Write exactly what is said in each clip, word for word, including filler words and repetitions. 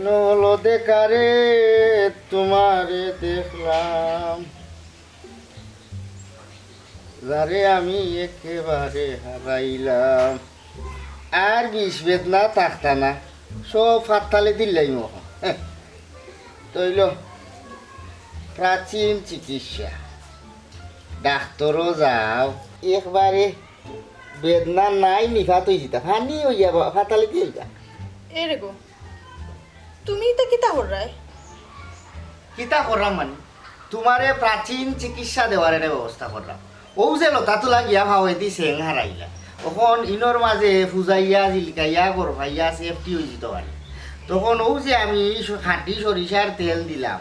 হলো দেখারে তোমারে দেখলাম, যারে আমি একেবারে হারাইলাম। আর বিষ বেদনা থাকতা না, সব ফাত্তালে দিলাইমু। তইল প্রাচীন চিকিৎসা, ডাক্তরও যাও, একবারে বেদনা নাই নিফাত অই যিতা, ফানি অইয়া বা-, ফাতালে দি অইবা। এরে গো, তুমি ইতা কিতা কররায়? কিতা কররাম মানে? তুমারে প্রাচীন চিকিৎসা দেওয়ার এনে ব্যবস্থা কররাম। অউ যে লতা তুলা গিয়া ফাওয়েদি সেং হারাইলা, অখন ইনর মাঝে ফুজাইয়া, জিলকাইয়া, গরফাইয়া, সেফটি অই যিতো পারে। তখন অউ যে আমি স-, খাঁটি সরিষার তেল দিলাম,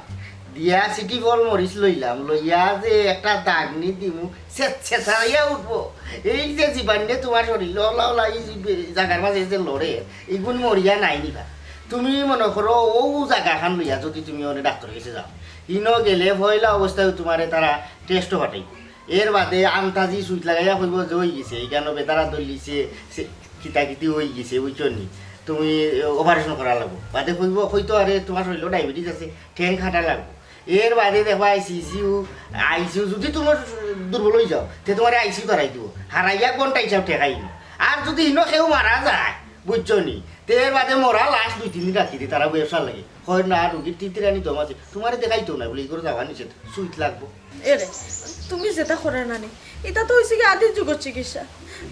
দিয়া সিটি ফল মরিচ লইলাম, লইয়া যে একটা দাগনি দিমু, ছেত ছেতাইয়া উঠবো। এই যে জীবাণু তুমার শরীর, ওলা ওলা এই যে বে-, জাগার মাঝে যে লড়ে, ইগুন মরিয়া নাই নিবা। তুমি মনো করো, অউ জাগাখান লইয়া যদি তুমি অনে ডাক্তর গেছে যাও, ইনো গেলে পয়লা অবস্থায় তুমারে তারা টেস্টও পাঠাইবো। এর বাদে আন্তাজি সুইচ লাগাইয়া কইবো যে অই গেছে, ইখানো বেদারা ধরলিছে, সে কিতা কিতি অই গেছে, বুঝছো নি? তুমি অপারেশন করা লাগবো। বাদে কইবো, কইতো, "আরে, তুমার শরীরও ডায়াবেটিস আছে, ঠেং কাটা লাগবো।" এর বাদে দেখবা আইসিইউ, আইসিইউ যদি তুমার দুর্বল অই যাও, তে তুমারে আইসিইউ তারাই দিবো। হারাইয়া ঘন্টা হিসাব ঠেকাই দিবো। আর যদি ইনো কেউ মারা যায়, বুঝছো নি? তে এর বাদে মরা লাশ দুই তিন দিন রাখি দি, তারা ব্যবসার লাগি। কয় না, রুগীর তিতিরানি দম আছে, তুমারে দেখাইতো না, বলে, "ইগুর যাওয়া নিষেধ, সুইচ লাগবো।" এরে, তুমি যেটা করে না নি, ইটা তো অইছে কি আদি যুগর চিকিৎসা।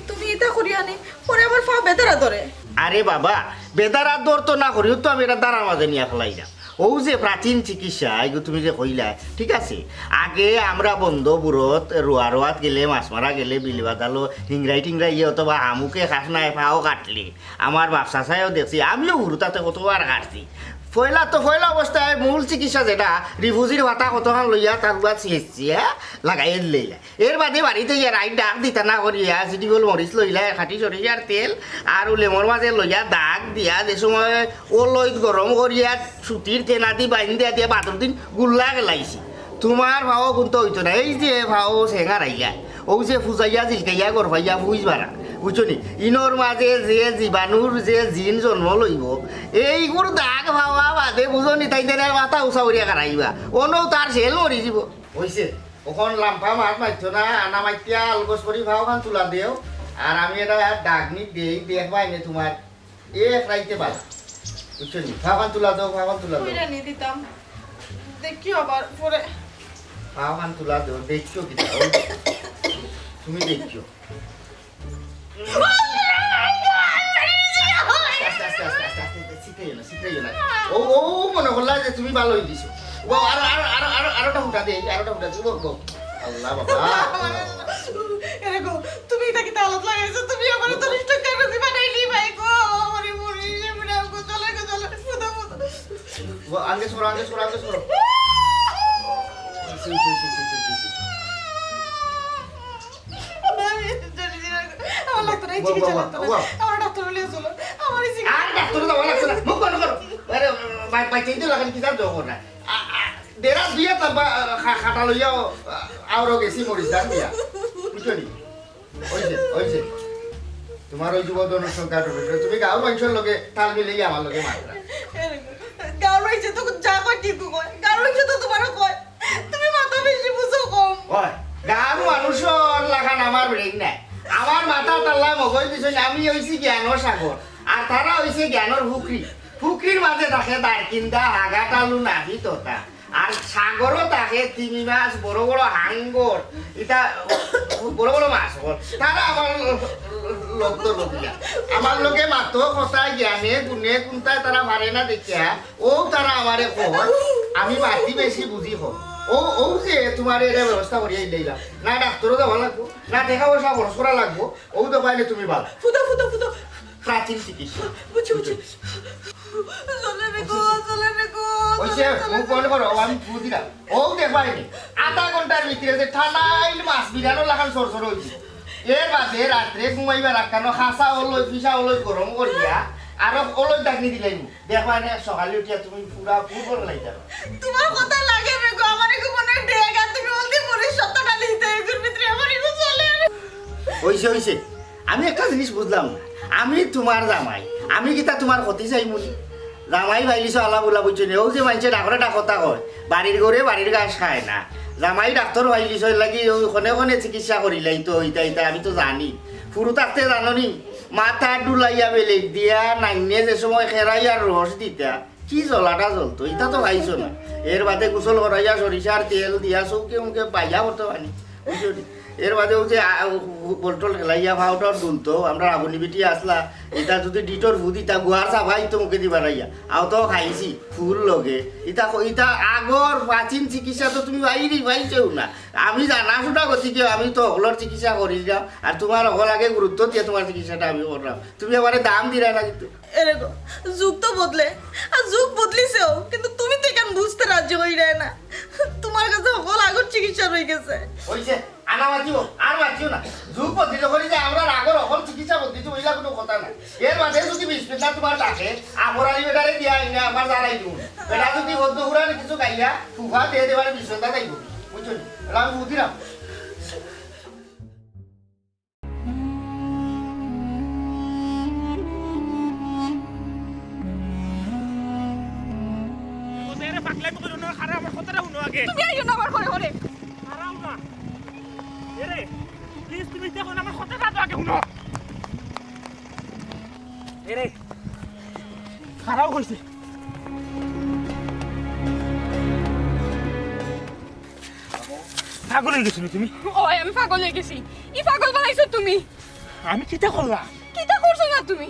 তুমি ইটা করিয়া নি, পরে আমার ফাও বেদারা ধরে। আরে বাবা, বেদারা ধরতো না করিও তো আমি এটা দাঁড়ার মাঝে নিয়া ফেলাই না। অউ যে প্রাচীন চিকিৎসা, এগু তুমি যে কইলা, ঠিক আছে? আগে আমরা বন্ধ বুরত, রোয়া রোয়াত গেলে, মাছ মারা গেলে, বিল বাদালো, হিংরাই টিংরাই ইয়ে অথবা হামুকে খাস নাই, ফাও কাটলে। আমার বাপ চাচায়ও দেখছি, আমিও হুরুতাতে কতবার কাটছি। পয়লা তো পয়লা অবস্থায় মূল চিকিৎসা যেটা, রিফুজির পাতা কতখান লইয়া তার উবাত ছিঁড়ছি, হ্যাঁ? লাগাইয়া দিলে ইলা। এর বাদে বাড়িত ইয়া রাইত ডাক দিতা না করিয়া, সিটি গোল মরিচ লইলা, খাঁটি সরিষার তেল, আর ও লেমর মাঝে লইয়া দাগ দিয়া, যে সময় ও লইত গরম করিয়া সুতির তেনাদি বাইন্দিয়া দিয়া বাদর দিন গুল্লা গেলাইছি। তুমার ফাও কুন্তা অইতো না, এই যে ফাও সেঙা রাইলা, অউ যে ফুজাইয়া জিলকাইয়া গরফাইয়া ফুইজ বারা, বুঝছো নি? ইনর মাঝে যে জীবাণুর যে জিন জন্ম লইবো, এইগুর দাগ ফাওয়া বাদে বুঝো নি, তাই দেরে মাথা উচা করিয়া কারাইবা, অনও তার সেল মরি যিবো। অইছে, অখন লাম্পা মাত মাতিও না, আনা মাতিয়া আলগোছ করি ফাওখান তুলা দেও, আর আমি এটা দাগ নি দেই, দেখবায় নে তুমার এক রাইতে বালা। বুঝছো নি? ফাওখান তুলা দেও, ফাওখান তুলা দেও। কইরা নি দিতাম। দেখিও আবার পরে। ফাওখান তুলা দেও, দেখিও কিতা? অউ, তুমি দেখিও। আস্তে, আস্তে, আস্তে, আস্তে, আস্তে, আস্তে, ছিটকাইও না, ছিটকাইও না। অউ, অউ মনো করলা যে তুমি ভালা অই গেছো। ও, আরো, আরো, আরো, আরো, আরোটা ফুটা দেই, আরোটা ফুটা দেই, ও, ও। আল্লাহ বাবা। এরে গো, তুমি ইটা কিতা হালত লাগাইছো? তুমি আমারে তো নিষ্ঠুর কেন দিবা নাই নি ভাই গো? আমারে মরি, এ বুড়া গো, চলে গো, চলে, ফুটো, ফুটো। ও, আগে সরো, আগে সরো, আগে সরো। ছি, ছি, ছি। আমি জানি না গো। আমার লাগতো না, এই বাবা, চিকিৎসা বাবা, লাগতো না। বাবা। আমার ডাক্তার বলে চলো। আমার এই চিকিৎসা আর ডাক্তার যাওয়া লাগছে না। মুখ বন্ধ করো। আরে, ভাই, ভাই, চিনতে লাগে কি জানতো না। আ, আ, দেরা দুইয়া তা বা, আ, খা-, খাটা লইয়াও, আ, আওরো গেছি মরিচ দান দিয়া। বুঝছো নি? অইছে, অইছে। তুমার অউ যুব জনসংখ্যা, তুমি গাঁওর মানষর লগে তাল মিলাইয়া আমার লগে মাতরা। গাঁওর মানষে তো যা কয় ঠিক কয়, গাঁওর মানষে তো তুমারও কয়, তুমি মাথা বেশি বুঝো কম। ওই, গাঁওর মানষর লাখান আমার brain নাই। আমার মাথাত আল্লায় মগজ দিছইন, আমি অইছি জ্ঞানর সাগর, আর তারা অইছে জ্ঞানর পুখরি। পুখরির মাঝে থাকে দারকিন্দা, হাগাটালু, নাভি, তোতা। আর সাগরও থাকে তিমি মাছ, বড় বড় হাঙ্গর, ইতা বড় বড় মাছ অকল। তারা আমার লগ তো লগ দিয়া। আমার লগে মাতো কথা জ্ঞানে গুণে কুন্তায় তারা পারে না দেখিয়া, অউ তারা আমারে কয়, আমি মাতি বেশি বুঝি কম। অউ, অউ যে তুমারে এরা ব্যবস্থা করিয়া দিলাম। না ডাক্তারও যাওয়া লাগবো, না টেকা পয়সা খরচ করা লাগবো, অউ তো পাইলে তুমি বালা। ফুটো, ফুটো, ফুটো। প্রাচীন চিকিৎসা। বুঝছি, বুঝছি। চলে রে গো, চলে রে গো, অইছে, চলে, চলে, মুখ বন্ধ করো, আমি ফু দিলাম। অউ দেখবায় নি, আধা ঘন্টার ভিতরে যে ঠান্ডাইল মাছ বিড়ালর লাখান সরসর অইছে। এর বাদে রাত্রে ঘুমাইবার আগ খানো খাসা অলই, ফিসা অলই গরম করিয়া, আরো অলই দাগনি দিলাইমু। দেখবায় নি, সকালে উঠিয়া তুমি পুরা ফুটবল খেলাইতায়। তুমার কথা লাগে রে গো, আমার একটু মনে হয় ডেগা, তুমি হলদি মরিচ সত্তা ডালি দিতে, এগুর ভিতরে আমার একটু চলে। অইছে, অইছে। আমি একটা জিনিস বুঝলাম না। আমি তুমার জামাই, আমি কিতা তুমার ক্ষতি চাইমু নি? জামাই পাইলিছো আলা বুলা, বুঝছো নি? অউ যে মানষে ডাকরে ডাকতা কয়, বাড়ির গরুয়ে বাড়ির ঘাস খায় না। জামাই ডাক্তর পাইলিছো, এর লাগি অউ ক্ষণে ক্ষণে চিকিৎসা করিলাইতো, ইতা ইতা আমি তো জানি। ফুরু থাকতে জানো নি, মাথা ডুলাইয়া বেলেট দিয়া নাইনে যে সময় খেরাইয়া রস দিতা, কি জ্বলাটা জ্বলতো, ইতা তো পাইছো না। এর বাদে গোসল করাইয়া সরিষার তেল দিয়া চউখে মুখে বাইয়া করতো পানি, বুঝছো নি? এর বাদে অউ যে, আ, ও, বল টল খেলাইয়া পাউডার দুলতো, আমরা আবুনি বিটি আসলা, ইতা যদি ডিটর ফু দিতা, গুয়ার সাফাই তো মুখে দিবা রাইয়া। আও তো খাইছি, ফুল লগে। ইতা ক-, ইতা আগর প্রাচীন চিকিৎসা তো তুমি বাইরে পাইছো না। আমি জানা শুনা গতিকে আমি তো হকলর চিকিৎসা করিলাম, আর তুমার হকল আগে গুরুত্ব দিয়া তুমার চিকিৎসাটা আমি করলাম। তুমি আমারে দাম দিরায় না কিন্তু। এরে গো, যুগ তো বদলে, আর যুগ বদলিছেও, কিন্তু তুমি তো ইখান বুঝতে রাজি অইরায় না। তুমার কাছে হকল আগর চিকিৎসা রইগেছে। অইছে, আনা মাতিও, আর মাতিও না। যুগ বদলিত করি যে আমরা আগর হকল চিকিৎসা বদলিত, অইলা কুনু কথা না। এর বাদে যদি বিশ মিনিট তুমার ডাকে, আমর আলী বেটারে দিয়া আইনা আমার জানাই দিব। বেটা যদি হদ্দ হুরানি কিছু গাইয়া, ফুফা দিয়ে দেবার বিশ মিনিট যাইব। বুঝছো নি? এলা আমি বুঝিলাম। বুঝে রে, পাগলামি করো না, খারা আমার কথাটা হুনো আগে। তুমি আইও না আমার ঘরে ঘরে। খারাও না। এরে, প্লিজ তুমি দেখো না, আমার কথাটা তো আগে হুনো। এরে, খারাও কইছি। পাগল অই গেছো নি তুমি? অয়, আমি পাগল অই গেছি। ই পাগল বানাইছো তুমি। আমি কিতা করলাম? কিতা করছো না তুমি?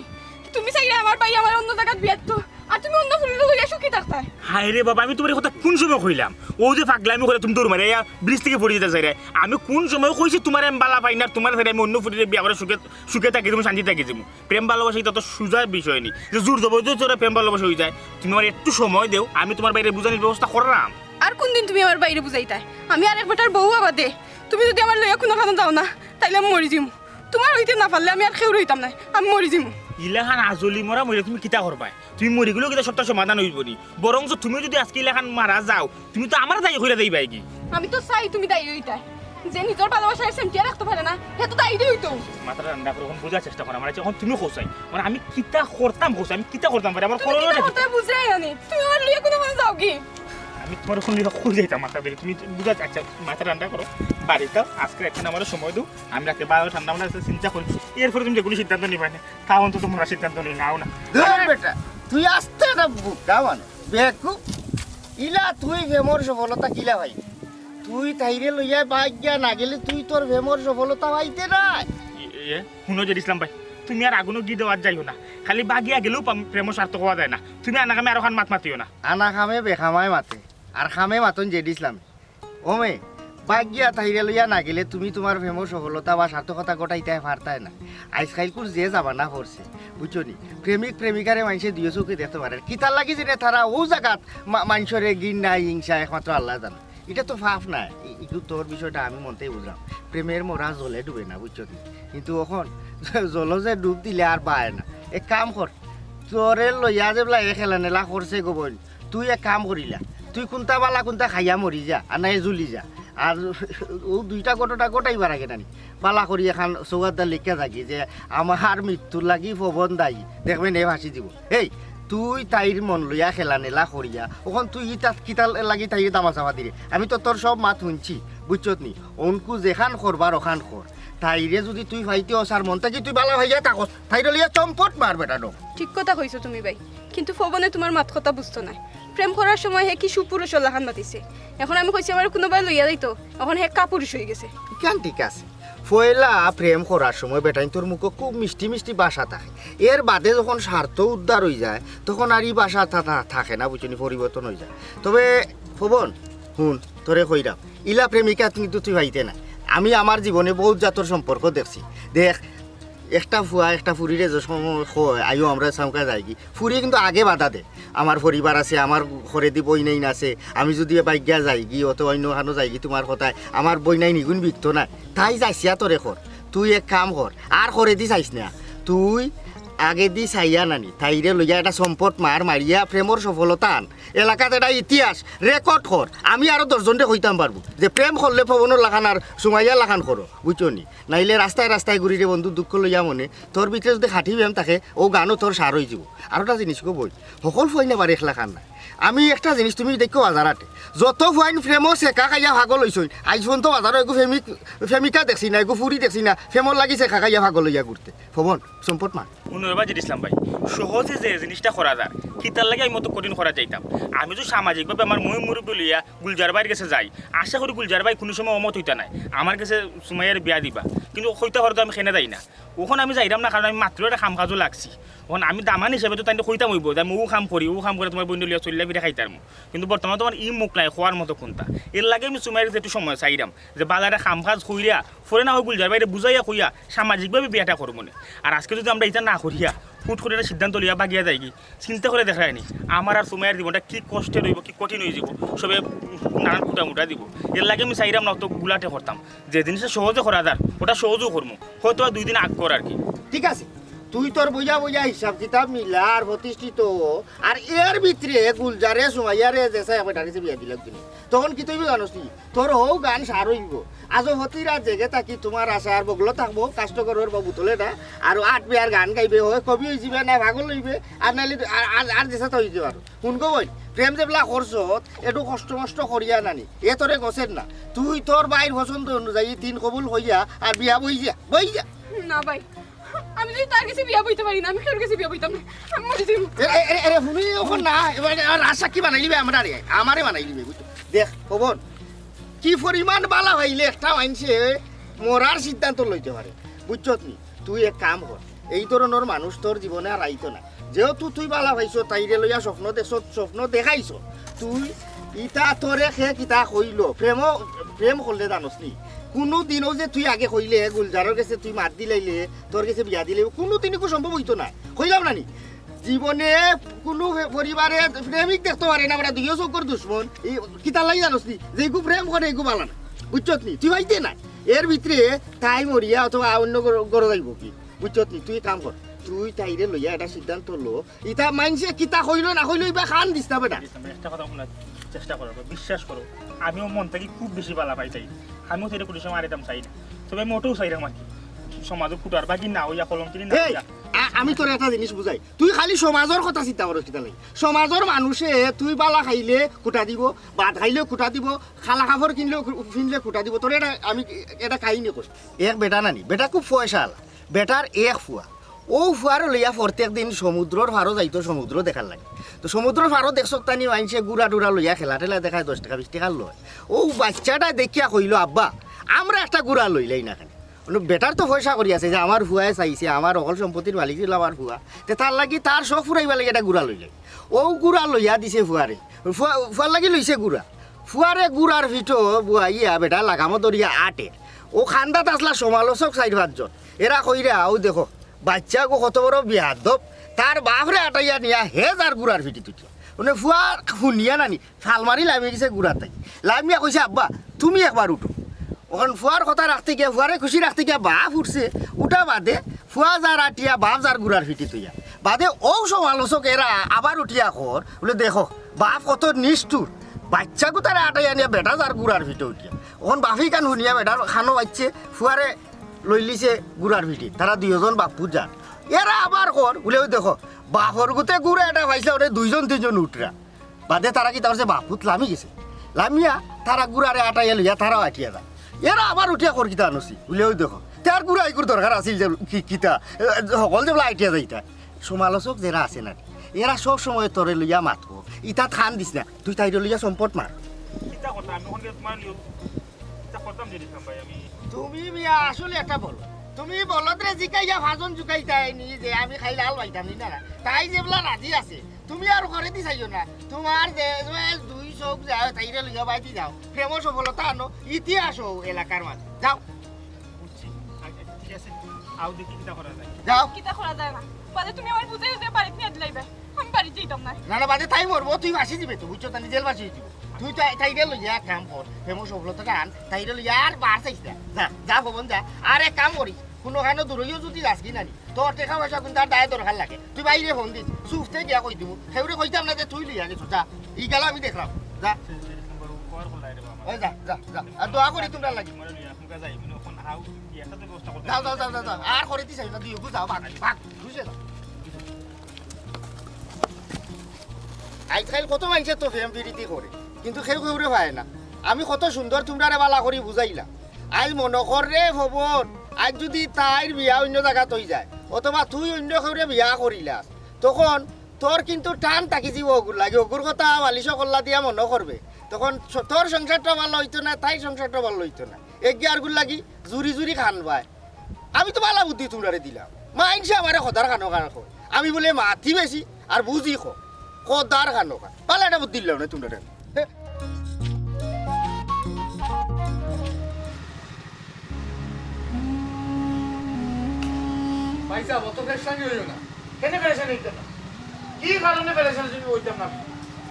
তুমি চাইলে আমার ভাই আমার অন্য জাগাত বিয়া দিতো, আর তুমি অন্য ফুরিরে লইয়া সুখী থাকতায়। হায় রে বাবা, আমি তুমারে কথা কুন সময় কইলাম? অউ যে পাগলামি করে তুমি দৌড় মারি আইয়া ব্রিজ থাকি পড়ি যাইতায় চাইরায়। আমি কুন সময় কইছি তুমারে আমি বালা পাই না, আর তুমারে ছাড়ি আমি অন্য ফুরিরে বিয়া করি সুখে, সুখে থাকি যিমু, শান্তি থাকি যিমু? প্রেম ভালোবাসা ইতা তো সুজা বিষয় নি যে জোর জবরদস্তি করে প্রেম ভালোবাসা অই যায়। তুমি আমারে একটু সময় দেও, আমি তুমার ভাইরে বুঝানির ব্যবস্থা কররাম। আর কুনদিন তুমি আমার ভাইরে বুঝাইতায়? আমি আরেক বেটার বউ আবাদে। তুমি যদি আমারে লইয়া কুনুখানো যাও না, তাইলে আমি মরি যিমু। তুমার অইতে না পারলে আমি আর কেউর অইতাম নায়, আমি মরি যিমু। ইলাখান আজলি মরা মইরা তুমি কিতা করবায়? তুমি মরি গেলেও কিতা সবতার সমাধান অইবো নি? বরঞ্চ তুমি যদি আজকে ইলাখান মারা যাও, তুমি তো আমারে দায়ী কইরা যাইবায় গি। আমি তো চাই তুমি দায়ী অইতায়। যে নিজর ভালোবাসারে সেমটিয়া রাখতো পারে না, হে তো দায়ী অইতো। মাথাটা ঠান্ডা করো, অখন বুঝার চেষ্টা করো আমার। অখন তুমি কও চাই, মানে আমি কিতা করতাম কও চাই, আমি কিতা করতাম পারি, আমার তুমি করণীয়টা কিতা কি? করতায় বুঝরায় না নি? তুমি আমার লইয়া কুনুখানো যাও গি? আমি তুমার অখন লইয়া কই যাইতাম মাথা বেরি, তুমি বুঝা, আচ্ছা মাথা ঠান্ডা করো, বাড়িত আও, আজকে একখান আমারে সময় দেও, আমি রাতে বারো ঠান্ডা মাথায় চিন্তা করি, এরপরে তুমি যেকুনু সিদ্ধান্ত নিবায় নে। তা অন্তত মরা সিদ্ধান্ত নেই, নাও না। ধুর বেটা, তুই আস্তা একটা বোকা মানুষ, বেকুব। ইলা তুই প্রেমর সফলতা কিলা পাইতে? তুই তাইরে লইয়া বাগিয়া না গেলে তুই তোর প্রেমর সফলতা পাইতে নায়। এ, এ, হুনো জেড ইসলাম ভাই, তুমি আর আগুনো ঘি দেওয়াত যাইও না। খালি বাগিয়া গেলেও পাম-, প্রেমর সার্থক অওয়া যায় না। তুমি আনা কামে আরোখান মাত মাতিও না। আনা কামে বেকামায় মাতে, আর কামে মাতইন জেড ইসলামে। ও মে, বাগিয়া তাইরে লইয়া না গেলে তুমি তুমার প্রেমর সফলতা বা সার্থকতা ঘটাইতায় পারতায় না। আইজকাইলকুর যে জামানা পড়ছে, বুঝছো নি? প্রেমিক প্রেমিকারে মানষে দুইও চউখে দেখতো পারে। কিতার লাগি যেনে তারা অউ জাগাত মা-, মানষরে ঘিন্না, হিংসা একমাত্র আল্লায় জানে। ইটা তো পাপ নায়। ই-, ইগু তোর বিষয়টা আমি মনতেই বুঝলাম। প্রেমর মরা জলে ডুবে না, বুঝছো নি? কিন্তু অখন জলো যে ডুব দিলে আর বায় না। এক কাম কর, তোরে লইয়া যেবলা এ খেলা নেলা করছে গো বইন, তুই এক কাম করিলা, তুই কুনতা বালা কুনতা খাইয়া মরি যা, আর নায় জ্বলি যা। আর অউ দুইটা ঘটনা ঘটাইবার আগে নানি, বালা করি একখান সৌগাতটা লেখিয়া যাগি যে, "আমার মৃত্যুর লাগি পবন দায়ী, দেখবে নে ফাঁসি দিব।" এই, তুই তাইর মন লইয়া খেলা নেলা করিয়া, অখন তুই ইতা কিতার লাগি তাইরে দামা চাপা দিরে? আমি তো তোর সব মাত হুনছি, বুঝছত নি? অনকু যেখান করবার অখান কর। তাইরে যদি তুই পাইতে অস আর মন থাকি তুই বালা পাইয়া থাকস, তাইরে লইয়া চম্পট মার বেটা ডং। ঠিক কথা কইছো তুমি ভাই, কিন্তু পবনে তুমার মাত কথা বুঝতো নায়। প্রেম করার সময় হে কি সুপুরুষর লাখান মাতিছে, অখন আমি কইছি আমারে কুনুবায় লইয়া যাইতো, অখন হে কাপুরুষ অই গেছে। ইখান ঠিক আছে, পয়লা প্রেম করার সময় বেটাইন্তর মুখো খুব মিষ্টি মিষ্টি ভাষা থাকে, এর বাদে যখন স্বার্থ উদ্ধার অই যায় তখন আর ই ভাষা থা-, থা-, থাকে না, বুঝছো নি, পরিবর্তন অই যায়। তবে পবন, হুন, তোরে কইরাম, ইলা প্রেমিকা কিন্তু তুই পাইতে না। আমি আমার জীবনে বউত জাতর সম্পর্ক দেখছি। দেখ, একটা ফুয়া একটা ফুরিরে যে সময় কয়, "আইও আমরা চাউকা যাইগি", ফুরি কিন্তু আগে বাধা দে, "আমার পরিবার আছে, আমার ঘরেদি বইনাইন আছে, আমি যদি বাগিয়া যাইগি, অত অন্য খানো যাইগি, তুমার কথায় আমার বইনাইন ইগুন বিকতো নায়, তাই যাইছিয়া তোরে কর, তুই এক কাম কর, আর ঘরেদি চাইস না, তুই আগেদি চাইয়া নানি, তাইরে লইয়া একটা চম্পট মার মারিয়া প্রেমর সফলতা আন। এলাকাত এটা ইতিহাস, রেকর্ড কর। আমি আরো দশ জনরে কইতাম পারবো যে প্রেম করলে পবনর লাখান আর সুমাইয়ার লাখান করো, বুঝছো নি? নাইলে রাস্তায় রাস্তায় ঘুরিরে বন্ধু দুঃখ লইয়া মনে, তোর ভিতরে যদি খাঁটি প্রেম থাকে, অউ গানও তোর সার অইযিবো। আরোটা জিনিস গো বইন, হকল ফুয়াইন আবার এক লাখান না। আমি একটা জিনিস তুমি দেখো বাজার আটে, যত ফুয়াইন প্রেমো ছেকা খাইয়া পাগল অইছইন, আইজ পর্যন্ত বাজারো এগু প্রেমিক, প্রেমিকা দেখছি না, এগু ফুরি দেখছি না, প্রেমর লাগি ছেকা খাইয়া পাগল অইয়া ঘুরতে। পবন, চম্পট মার। হুনো রে বাজির ইসলাম ভাই, সহজে যে জিনিসটা করা যার, কিতার লাগি আমি অত কঠিন করা যাইতাম? আমি তো সামাজিকভাবে আমার ময় মুরব্বি লইয়া গুলজার ভাইর গেছে যাই, আশা করি গুলজার ভাই কুনু সময় অমত অইতা নায়, আমার গেছে সুমাইয়ার বিয়া দিবা। কিন্তু কইতা পারো তো আমি কেনে যাই না। অখন আমি যাইরাম না, কারণ আমি মাত্র একটা কাম কাজো লাগছি। অখন আমি দামান হিসাবে তো তাইনরে কইতাম অইবো যে আমি অউ কাম করি, অউ কাম করি, তুমার বইনরে লইয়া চলিয়া ফিরিয়া খাইতাম। কিন্তু বর্তমানে তুমার ই মুখ নাই, কওয়ার মতো কুনতা। এর লাগি আমি সুমাইয়ার গেছে একটু সময় চাইরাম যে বালা একটা কাম কাজ কইরা, পরে না অয় গুলজার ভাইরে বুঝাইয়া কইয়া সামাজিকভাবে বিয়াটা করমু নে। আর আজকে যদি আমরা ইতা না করিয়া হুট করি একটা সিদ্ধান্ত লইয়া ভাগিয়া যাইগি, চিন্তা করি দেখরায়নি, আমার আর সুমাইয়ার জীবনটা কি কষ্টের অইবো, কি কঠিন অইযিবো, সবে নানান কুটামুটা দিবো। এর লাগি আমি চাইরাম না অত গুলাটে করতাম। যে জিনিসটা সহজে করা যার, ওটা সহজেউ করমু, হয়তো বা দুই দিন আগ কর আর কি। ঠিক আছে, তুই তোর বইয়া বইয়া হিসাব কিতাব মিলা আর প্রতিষ্ঠিত অ, আর এর ভিতরে গুলজারে সুমাইয়ারে যে চায় বেটার গেছে বিয়া দিলাম তুমি, তখন কিতা অইবো জানোস নি? তোর হউ গান সার অইবো। আজও হতি রাত জেগে থাকি তুমার আশায় আর বগলো থাকবো, কাষ্ট করর বাবু তোলে না, আর আট বিয়ার গান গাইবে, হয় কবি অইযিবে না পাগল অইবে, আর নাইলে আর, আর, আর যেছা তা অইযিবে। আর হুন গো বইন, প্রেম যেবলা করছত, একটু কষ্ট মষ্ট করিয়া নানি, এ তোরে গছের না। তুই তোর ভাইর পছন্দ অনুযায়ী দিন কবুল কইয়া আর বিয়া বই যা, বই যা। না ভাই, আমি যদি তার গেছে বিয়া বইতাম পারি না, আমি কেউর গেছে বিয়া বইতাম না। আমি মরি যাইমু। এ, এ, এ, এরে, হুনি অখন না, এবার আর রাজসাক্ষী বানাইলিবে আমরারে, আমারে বানাইলিবে, বুঝছো? দেখ, পবন, কি পরিমাণ বালা পাইলে একটা মাইনষে মরার সিদ্ধান্ত লইতে পারে, বুঝছত নি? তুই এক কাম কর, এই ধরনর মানুষ তোর জীবনে আর আইতো না। যেহেতু তুই বালা পাইছো, তাইরে লইয়া স্বপ্ন দেখছো, স্বপ্ন দেখাইছো, তুই ইতা তোরে কে কিতা কইলো, প্রেম, প্রেম করলে জানোস নি? কুনু দিনও যে তুই আগে কইলে, গুলজারর গেছে তুই মাত দিলাইলে, তোর গেছে বিয়া দিলে, কুনু দিনই কু সম্ভব অইতো না। কইলাম না নি? জীবনে কুনু পে-, পরিবারে প্রেমিক দেখতো পারে না, বেটা দুইও চউখর দুশমন। ই কিতার লাগি জানোস নি? যেগু প্রেম করে, এগু বালা না। বুঝছত নি? তুই পাইতে না। এর ভিতরে তাই মরিয়া অথবা অন্য ঘর, ঘরো যাইবো কি? বুঝছত নি? তুই কাম কর। তুই তাইরে লইয়া একটা সিদ্ধান্ত ল। ইতা মাইনষে কিতা কইলো না কইলো, ইবা কান দিস না বেটা। একটা কথা হুনার চেষ্টা করো, বিশ্বাস করো, আমিও মন থাকি খুব বেশি বালা পাই তাইরে। আমিও তাইরে কুনু সময় আড়াইতাম চাই না। তবে মোটেও চাইরাম আর কি। সমাজো কুটার বাকি না অইয়া, কলঙ্কিনী না এই, অইয়া। আ-, আমি তোরে একটা জিনিস বুঝাই, তুই খালি সমাজর কথা চিন্তা করস কিতা লাগি? সমাজর মানষে তুই বালা খাইলে কুটা দিবো, ভাত খাইলেও কুটা দিবো, কালা কাপড় কিনলেও কু-, পিনলে কুটা দিবো। তোরে এটা আমি এটা কাহিনী কই। এক বেটা নানি, বেটা খুব পয়সাআলা, বেটার এক ফুয়া। অউ ফুয়ারে লইয়া প্রত্যেক দিন সমুদ্রর পারো যাইতো সমুদ্র দেখার লাগি। তো সমুদ্রর পারো দেখছত তা নি মাইনষে গুড়া টুড়া লইয়া খেলা টেলা দেখায়, দশ টেকা বিশ টেকা লয়। অউ বাইচ্চাটায় দেখিয়া কইলো, "আব্বা, আমরা একটা গুড়া লইলাই না কেনে?" মানে বেটার তো পয়সা কড়ি আছে যে আমার ফুয়ায় চাইছে, আমার হকল সম্পত্তির মালিক অইলো আমার ফুয়া, তে তার লাগি তার শখ ফুরাইবার লাগি একটা গুড়া লইলাই। অউ গুড়া লইয়া দিছে ফুয়ারে, ফুয়া, ফুয়ার লাগি লইছে গুড়া। ফুয়ারে গুড়ার পিঠো বওয়াইয়া বেটা লাগামো ধরিয়া আটের। অউ কান্দাত আছলা সমালোচক চাইর পাঁচজন, এরা কইরা, "অউ দেখো, বাইচ্চাগু কত বড় বেয়াদব, তার বাফরে আটাইয়া নিয়া হে যার গুড়ার পিঠিত উঠিয়া।" মানে ফুয়া হুনিয়া নানি, ফাল মারি লামি গেছে গুড়াত থাকি। লামিয়া কইছে, "আব্বা, তুমি একবার উঠো।" অখন ফুয়ার কথা রাখতে গিয়া, ফুয়ারে খুশি রাখতে গিয়া বাফ উঠছে। উঠা বাদে ফুয়া যার আটিয়া, বাফ যার গুড়ার পিঠিত অইয়া। বাদে অউ সমালোচক এরা আবার উঠিয়া কর, বুলে, "দেখো, বাফ কত নিষ্ঠুর, বাইচ্চাগুতারে আটাইয়া নিয়া বেটা যার গুড়ার পিঠো উঠিয়া।" অখন বাফে ইখান হুনিয়া বেটার কানো বাইছে, ফুয়ারে লইলিছে গুড়ার পিঠিত। তারা দুইওজন বাপ-পুত যার। এরা আবার কর, বুলে, "অউ দেখো, বাফর গুতে গুড়া এটা পাইছলা, ওরে দুইজন তিনজন উঠরা।" বাদে তারা কিতা করছে, বাপ-পুত লামি গেছে। লামিয়া তারা গুড়ারে আটাইয়া লইয়া তারাও আটিয়া যার। এরা আবার উঠিয়া কর কিতা আনছি, বুলে, "অউ দেখো, তার গুড়া ইগুর দরকার আছিল যে কি-, কিতা, এ, হকল যেবলা আটিয়া যাইতা।" সমালোচক যেরা আছে না, এরা সব সময় তোরে লইয়া মাতবো, ইতাত কান দিস না। তুই তাইরে লইয়া চম্পট মার। কিতা কথা, আমি অখন গিয়া তুমার লইয়া কিতা করতাম যে দিতাম ভাই আমি। তুমি মিয়া আসলে একটা বলদ। তুমি বলদরে জিকাইয়া ফাজন জুকাইতায় নি যে আমি খাইলে হাল পাইতাম নি না, না। তাই যেবলা রাজি আছে, তুমি আর করে দি চাইও না। তুমার যে, যে দুই চউখ যায়, তাইরে লইয়া বাইদি যাও। প্রেম সফলতা আনো, ইতিহাস অউ এলাকার মাঝে। যাও। বুঝছি। আচ্ছা, ঠিক আছে। আও দেখি কিতা করা যায়। যাও। কিতা করা যায় না? বাদে তুমি আমারে বুঝাই বুঝাই বাড়িত নিয়া দিলাইবা। আমি বাড়িত যাইতাম না। না, না, বাদে তাই মরবো, তুই ফাঁসি দিবে তো, বুঝছো? তানি জেল ফাঁসি দিবে। তুই তাই, তাইরে লইয়া এক কাম কর, প্রেম সফলতা আন, তাইরে লইয়া আর বার চাইস না। যা, যা ভবন যা, আর এক কাম করিস, কুনুখানো দূরইও যুদি যাসগি নানি, তোর টেকা-পয়সা কুনটার দায় দরকার লাগে, তুই বাইরে ফোন দিস, চুপতে গিয়া কই দিমু। কেউরে কইতাম না যে তুই লইয়া গেছস, যা। ই গেলা আমি দেখলাম, যা। ওই যা, যা, যা। আর দোয়া করি তুমরার লাগি। যাও, যাও, যাও, যাও, যাও। আর করি দিস না, দুইওগু যাও, ভাগ, ভাগ, বুঝছো তো? আইজকাইল কত মাইনষে তো প্রেম-পিরিতি করে, কিন্তু কেউ কেউরে পায় না। আমি কত সুন্দর তুমরারে বালা করি বুঝাইলাম। আইজ মনো কর রে ভবন, আইজ যুদি তাইর বিয়া অইন্য জাগাত অইযায়, অথবা তুই অইন্য কেউরে বিয়া করিলাস, তখন তোর কিন্তু টান থাকি যিবো অগুর লাগি, অগুর কথা বালিশো কল্লা দিয়া মনো করবে। তখন স-, তোর সংসারটা ভালা অইতো না, তাইর সংসারটা ভালা অইতো না। এগিয়ে আরগুর লাগি জুরি জুরি কানবায়। আমি তো বালা বুদ্ধি তুমরারে দিলাম। মাইনষে আমারে খোদার কানো কানো কয়। আমি বুলে মাতি বেশি আর বুঝি কম। খোদার কানো কান। বালা একটা বুদ্ধি দিলাম না তুমরারে। হে। ভাইসাব, অত পেরেশানি অইও না। কেনে পেরেশানি অইতাম না? কি কারণে পেরেশানি তুমি অইতাম না?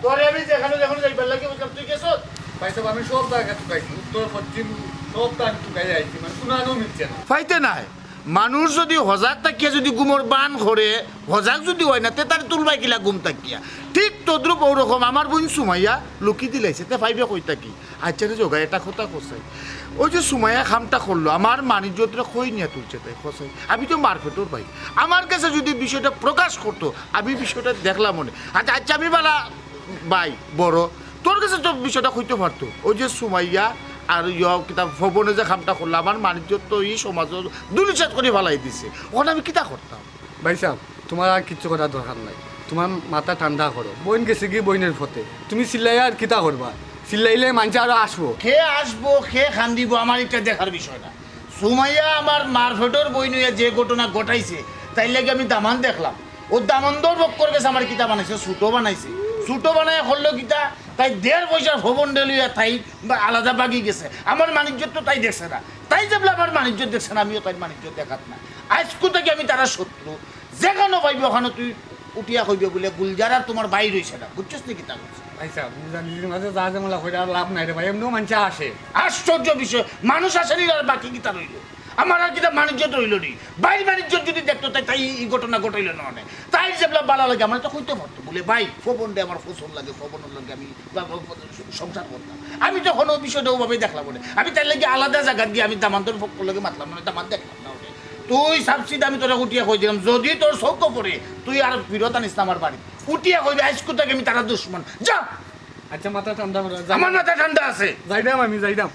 তোরে আমি যেখানো যেখানো যাইবার লাগি কইতাম, তুই গেছস? ভাইসাব, আমি সব জাগা তুকাইছি, উত্তর পশ্চিম সব তো আমি তুকাই আইছি, মানে কুনু আনো মিলছে না। পাইতে নায়। মানুষ যুদি হজাগ থাকিয়া যুদি ঘুমর বান করে, হজাগ যুদি অয় না, তে তারে তুলবায় কিলা ঘুম থাকিয়া? ঠিক তদ্রূপ অউ রকম আমার বইন সুমাইয়া লুকি দিলাইছে, তে পাইবে কই থাকি? আচ্ছা রে জগাই, এটা কথা কছাই। ওই যে সুমাইয়া কামটা করলো, আমার মান-ইজ্জতরে কই নিয়া তুলছে তাই কছাই? আমি তো মার পেটর ভাই। আমার গেছে যুদি বিষয়টা প্রকাশ করতো, আমি বিষয়টা দেখলাম অনে। আচ্ছা, আচ্ছা, আমি বালা ভাই, বড়, তোর গেছে তো বিষয়টা কইতো পারতো। ওই যে সুমাইয়া আর ইয় কিতা ভবনে যে কামটা করলো, আমার মান-ইজ্জত তো ই সমাজো ধুলিস্যাৎ করি ফালাই দিছে। অখন আমি কিতা করতাম? ভাইসাব, তুমার আর কিচ্ছু করার দরকার নাই। তুমার মাথা ঠান্ডা করো। বইন গেছেগি বইনর পথে। তুমি চিল্লাইয়া আর কিতা করবা? চিল্লাইলে মাইনষে আরো আসবো। কে আসবো, কে কান্দিবো, আমার ইটা দেখার বিষয় না। সুমাইয়া আমার মার পেটর বইন অইয়া যে ঘটনা ঘটাইছে, তাইর লাগি আমি দামান দেখলাম। অউ দামান্দর বক্কর গেছে আমার কিতা বানাইছে, ছুটো বানাইছে। ছুটো বানাইয়া করলো কিতা, তাই দেড় পয়সার ভবনরে লইয়া তাই বা আলাদা ভাগি গেছে। আমার মান-ইজ্জত তো তাই দেখছে না। তাই যেবলা আমার মান-ইজ্জত দেখছে না, আমিও তাইর মান-ইজ্জত দেখাত না। আইজকু থাকি আমি তারার শত্রু। যেখানো পাইবে অখানো তুই উঠিয়া কইবে বুলে গুলজার আর তুমার ভাই রইছে না। বুঝছস নি কিতা কইছি? ভাইসাব, নিজা নিজের মাঝে যা ঝামেলা কইরা আর লাভ নাই রে ভাই, এমনেও মাইনষে আসে। আশ্চর্য বিষয়, মানুষ আসেনি আর বাকি কিতা রইলো? আমার আর কিতা মান-ইজ্জত রইলো নি? ভাইর মান-ইজ্জত যুদি দেখতো, তাই, তাই ই ঘটনা ঘটাইলো না অনে। তাইর যেবলা বালা লাগে, আমারে তো কইতো পারতো। বুলে, "ভাই, ভবনরে আমার পছন্দ লাগে, ভবনর লগে আমি বা, বা, বা, সংসার করতাম।" আমি তো অখনো বিষয়টা অভাবে দেখলাম অনে। আমি তাইর লাগি আলাদা জাগাত গিয়া আমি দামান্দর পক্ষর লগে মাতলাম না, দামান্দ দেখলাম না অনে। তুই সাবসিড আমি তোরে উঠিয়া কই দিলাম, যুদি তোর চউখো পড়ে, তুই আর ফিরত আনিস না আমার বাড়িত। উঠিয়া কইবে, "আইজকু থাকি আমি তারার দুশমন।" যা! আচ্ছা, মাথা ঠান্ডা করো, যাই। আমার মাথা ঠান্ডা আছে। যাইরাম আমি, যাইরাম।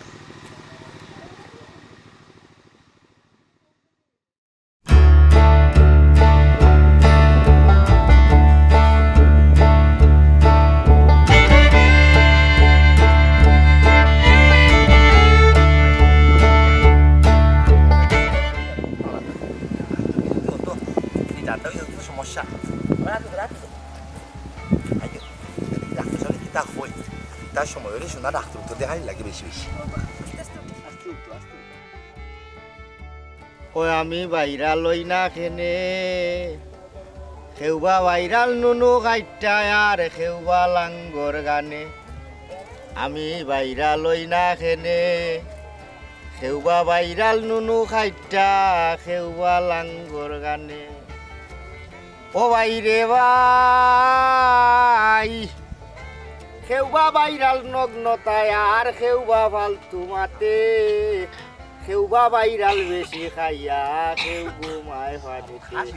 এই জানটা অইছে তো সমস্যা। রাখো, রাখো। আইয়ো, ডাক্তর সাবে কিতা কয়? তার সময় অইলে শোনা ডাক্তর তো দেখানি লাগে বেশি বেশি। আস্তে উঠো, আস্তে উঠো। ওই আমি বাইরা লই না কেনে, কেউবা বাইরাল নুনু খাইট্টা আর কেউবা লাঙ্গর গানে। আমি বাইরা লই না কেনে, কেউবা বাইরাল নুনু খাইট্টা, কেউবা লাঙ্গর গানে। ও ভাই রে ভাই, কেউবা বাইরাল নগ্নতায় আর কেউবা ফালতু মাতে, কেউবা বাইরাল বেশি খাইয়া, কেউ ঘুমায় পানিতে।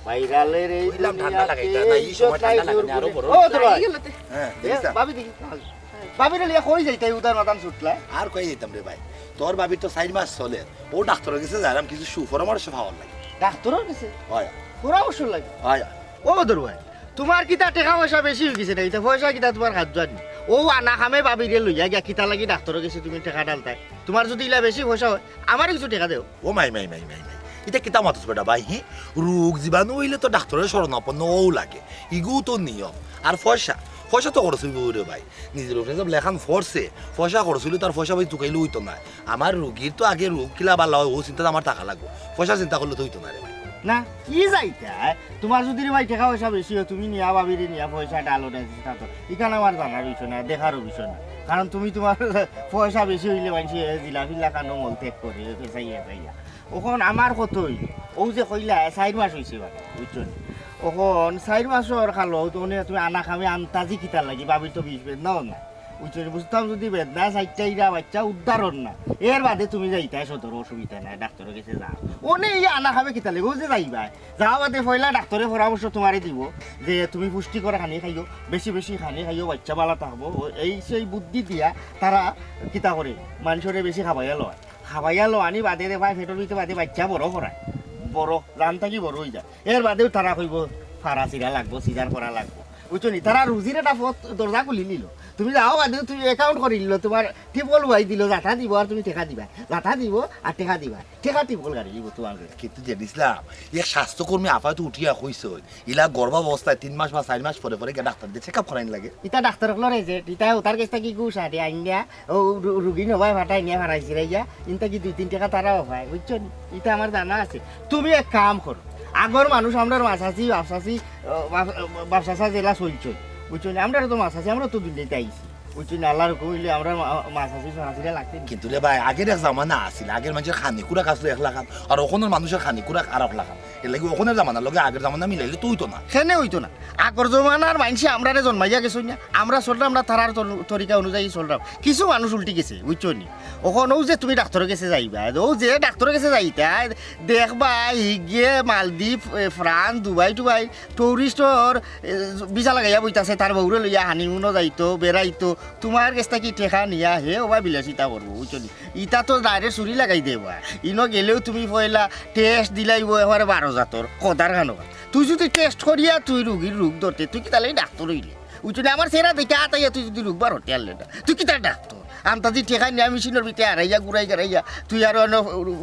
বাইরালের এই দুনিয়াতে ইজ্জত নাই। ও তো ভাই। হ্যাঁ, ভাবি দেখি। ভাবিরে লইয়া কই যাইতায়, উদার মাদান ছুটলা? আর কই যাইতাম রে ভাই, তোর ভাবির তো চাইর মাস চলের, অউ ডাক্তরর গেছে যাইরাম কিছু সুপরামর্শ পাওয়ার লাগি। ডাক্তরর গেছে? অয়। পরামর্শ লাগে? অয়। ও বদর ভাই, তুমার কিতা টেকা পয়সা বেশি অইগেছে না? ইতা পয়সা কিতা তুমার হাত জোয়ানি? অউ আনা কামে ভাবিরে লইয়া গিয়া কিতা লাগি ডাক্তরর গেছে তুমি টেকা ঢালতায়? তুমার যুদি ইলা বেশি পয়সা অয়, আমারে কিছু টেকা দেও। ও মাই, মাই, মাই, মাই, মাই। ইতা কিতা মাতস বেটা ভাই, হি? রোগ জীবাণু অইলে তো ডাক্তরর শরণাপন্ন অওয়াউ লাগে। ইগু তো নিয়ম। আর পয়সা, পয়সা তো খরচ অইবো রে ভাই। নিজর উপরে যেবলা এখান পড়ছে, পয়সা খরচ অইলে তার পয়সা ভাই তুকাইলে অইতো নায়। আমার রুগীর তো আগে রোগ কিলা ভালা অয়, অউ চিন্তা তো আমার থাকা লাগবো। পয়সা চিন্তা করলে তো অইতো নায় রে ভাই। না, কি যাইতায়? তুমার যুদি রে ভাই টেকা পয়সা বেশি অয়, তুমি নিয়া ভাবিরে নিয়া পয়সা ঢালো না, চিন্তা তো। ইখান আমার জানার বিষয় না, দেখারও বিষয় না। কারণ তুমি তুমার পয়সা বেশি অইলে মাইনষে জিলাপি লাখানো মল ত্যাগ করে, পেছাইয়া যাইয়া। অখন আমার কত অইল? অউ যে কইলা, চাইর মাস অইছে বাবা, বুঝছো নি? অখন চাইর মাসর কালো তো অনে তুমি আনা খাবে আন্তাজি কিতার লাগি, বাবির তো বিষ বেদনাও নাই, বুঝছো নি? বুঝতাম যদি বেদনা চাইরটা ইরা বাচ্চা উদ্ধার অর না, এর বাদে তুমি যাইতায় সদর, অসুবিধা নাই, ডাক্তরর গেছে যাও। অনে ই আনা খাবে কিতার লাগি, অউ যে যাইবায়, যাওয়া বাদে পয়লা ডাক্তরে পরামর্শ তোমারে দিব যে তুমি পুষ্টিকর খানি খাইও, বেশি বেশি খানি খাইও, বাচ্চা বালা থাকবো। ও এই সেই বুদ্ধি দিয়া তারা কিতা করে, মানষরে বেশি খাবাইয়া লয়, খাবাইয়া লওয়ানি বাদে রে ভাই, পেটর ভিতরে বাদে বাচ্চা বড় করায়, বড় জান থাকি বড় অই যায়। এর বাদেও তারা কইব ফাড়া চিরা লাগবো, সিজার করা লাগবো, বুঝছো নি? তারা রুজির একটা পথ দরজা খুলি নিল। তুমি যাও বাদে তুমি অ্যাকাউন্ট করি নিল, তোমার টিপল ওয়াই দিল, যাতা দিব আর তুমি টেকা দিবা, যাতা দিব আর টেকা দিবা, টেকা টিপল গাড়ি দিব তোমার ঘরে। কিন্তু জেড ইসলাম, এক স্বাস্থ্যকর্মী আপাতত উঠিয়া কইছে, ইলা গর্ভাবস্থায় তিন মাস বা চাইর মাস পরে পরে গিয়া ডাক্তার দিয়ে চেক আপ করাইন লাগে। ইতা ডাক্তর অকলর এজেন্ট, ইতা ওতার গেছ থাকি ঘুষ আটে আইন দিয়া, ও রু-, রুগী নবায় ফাটাই নিয়া ফাটাইছি রে ইয়া, ইন থাকি দুই তিন টেকা তারাও পায়, বুঝছো নি? ইতা আমার জানা আছে। তুমি এক কাম করো, আগর মানুষ আমরার মাছ আছি, বাপস আছি, আহ, বাপ-, বাপস আসা জেলা চলছে, বুঝছো নি? আমরারও তো মাছ আছি, আমরাও তো দুনিয়াতে আইছি, বুঝছো নি? আল্লাহর হুকুম অইলে আমরা মা-, মাছ আছি, মাছ আছি লাগতে নি। কিন্তু রে ভাই, আগের এক জামানা আছিল, আগের মানুষের খানি খুরাক আসলো এক লাখান, আর অখনর মানুষের খানি খুরাক আর এক লাখান। এর লাগি অখনর জামানার লগে আগের জামানা মিলাইলে তো অইতো না। কেনে অইতো না? আগর জমানার মানষে আমরারে জন্মাইয়া গেছইন না, আমরা চলরাম না তারার তর-, তরিকা অনুযায়ী চলরাম। কিছু মানুষ উল্টি গেছে, বুঝছো নি? অখন অউ যে তুমি ডাক্তরর গেছে যাইবা, অউ যে ডাক্তরর গেছে যাইতা, দেখবা হিগে মালদ্বীপ, এ, ফ্রান্স, দুবাই টুবাই, টুরিস্টর, এ, ভিসা লাগাইয়া বইতাছে, তার বউরে লইয়া হানিমুনো যাইতো, বেড়াইতো। তোমার গেছ থাকি টেকা নিয়া হে ওবা বিলাসিতা করবো, বুঝছো নি? ইতা তো ডাইরেক্ট চুরি লাগাই দেবা। ইনো গেলেও তুমি পয়লা টেস্ট দিলাইবো এবারে বারো জাতর, কদার খানো। তুই যদি টেস্ট করিয়া তুই রুগীর রোগ ধরতে, তুই কিতার লাগি ডাক্তর অইলে? বুঝছো নি? আমার চেহারা দেখে আতাইয়া তুই যদি রোগ বার হতে আনলে না, তুই কিতার ডাক্তর? আন্তাজি টেকা নিয়া মেশিনর ভিতরে আড়াইয়া, ঘুরাই গাড়াইয়া, তুই আর অন্য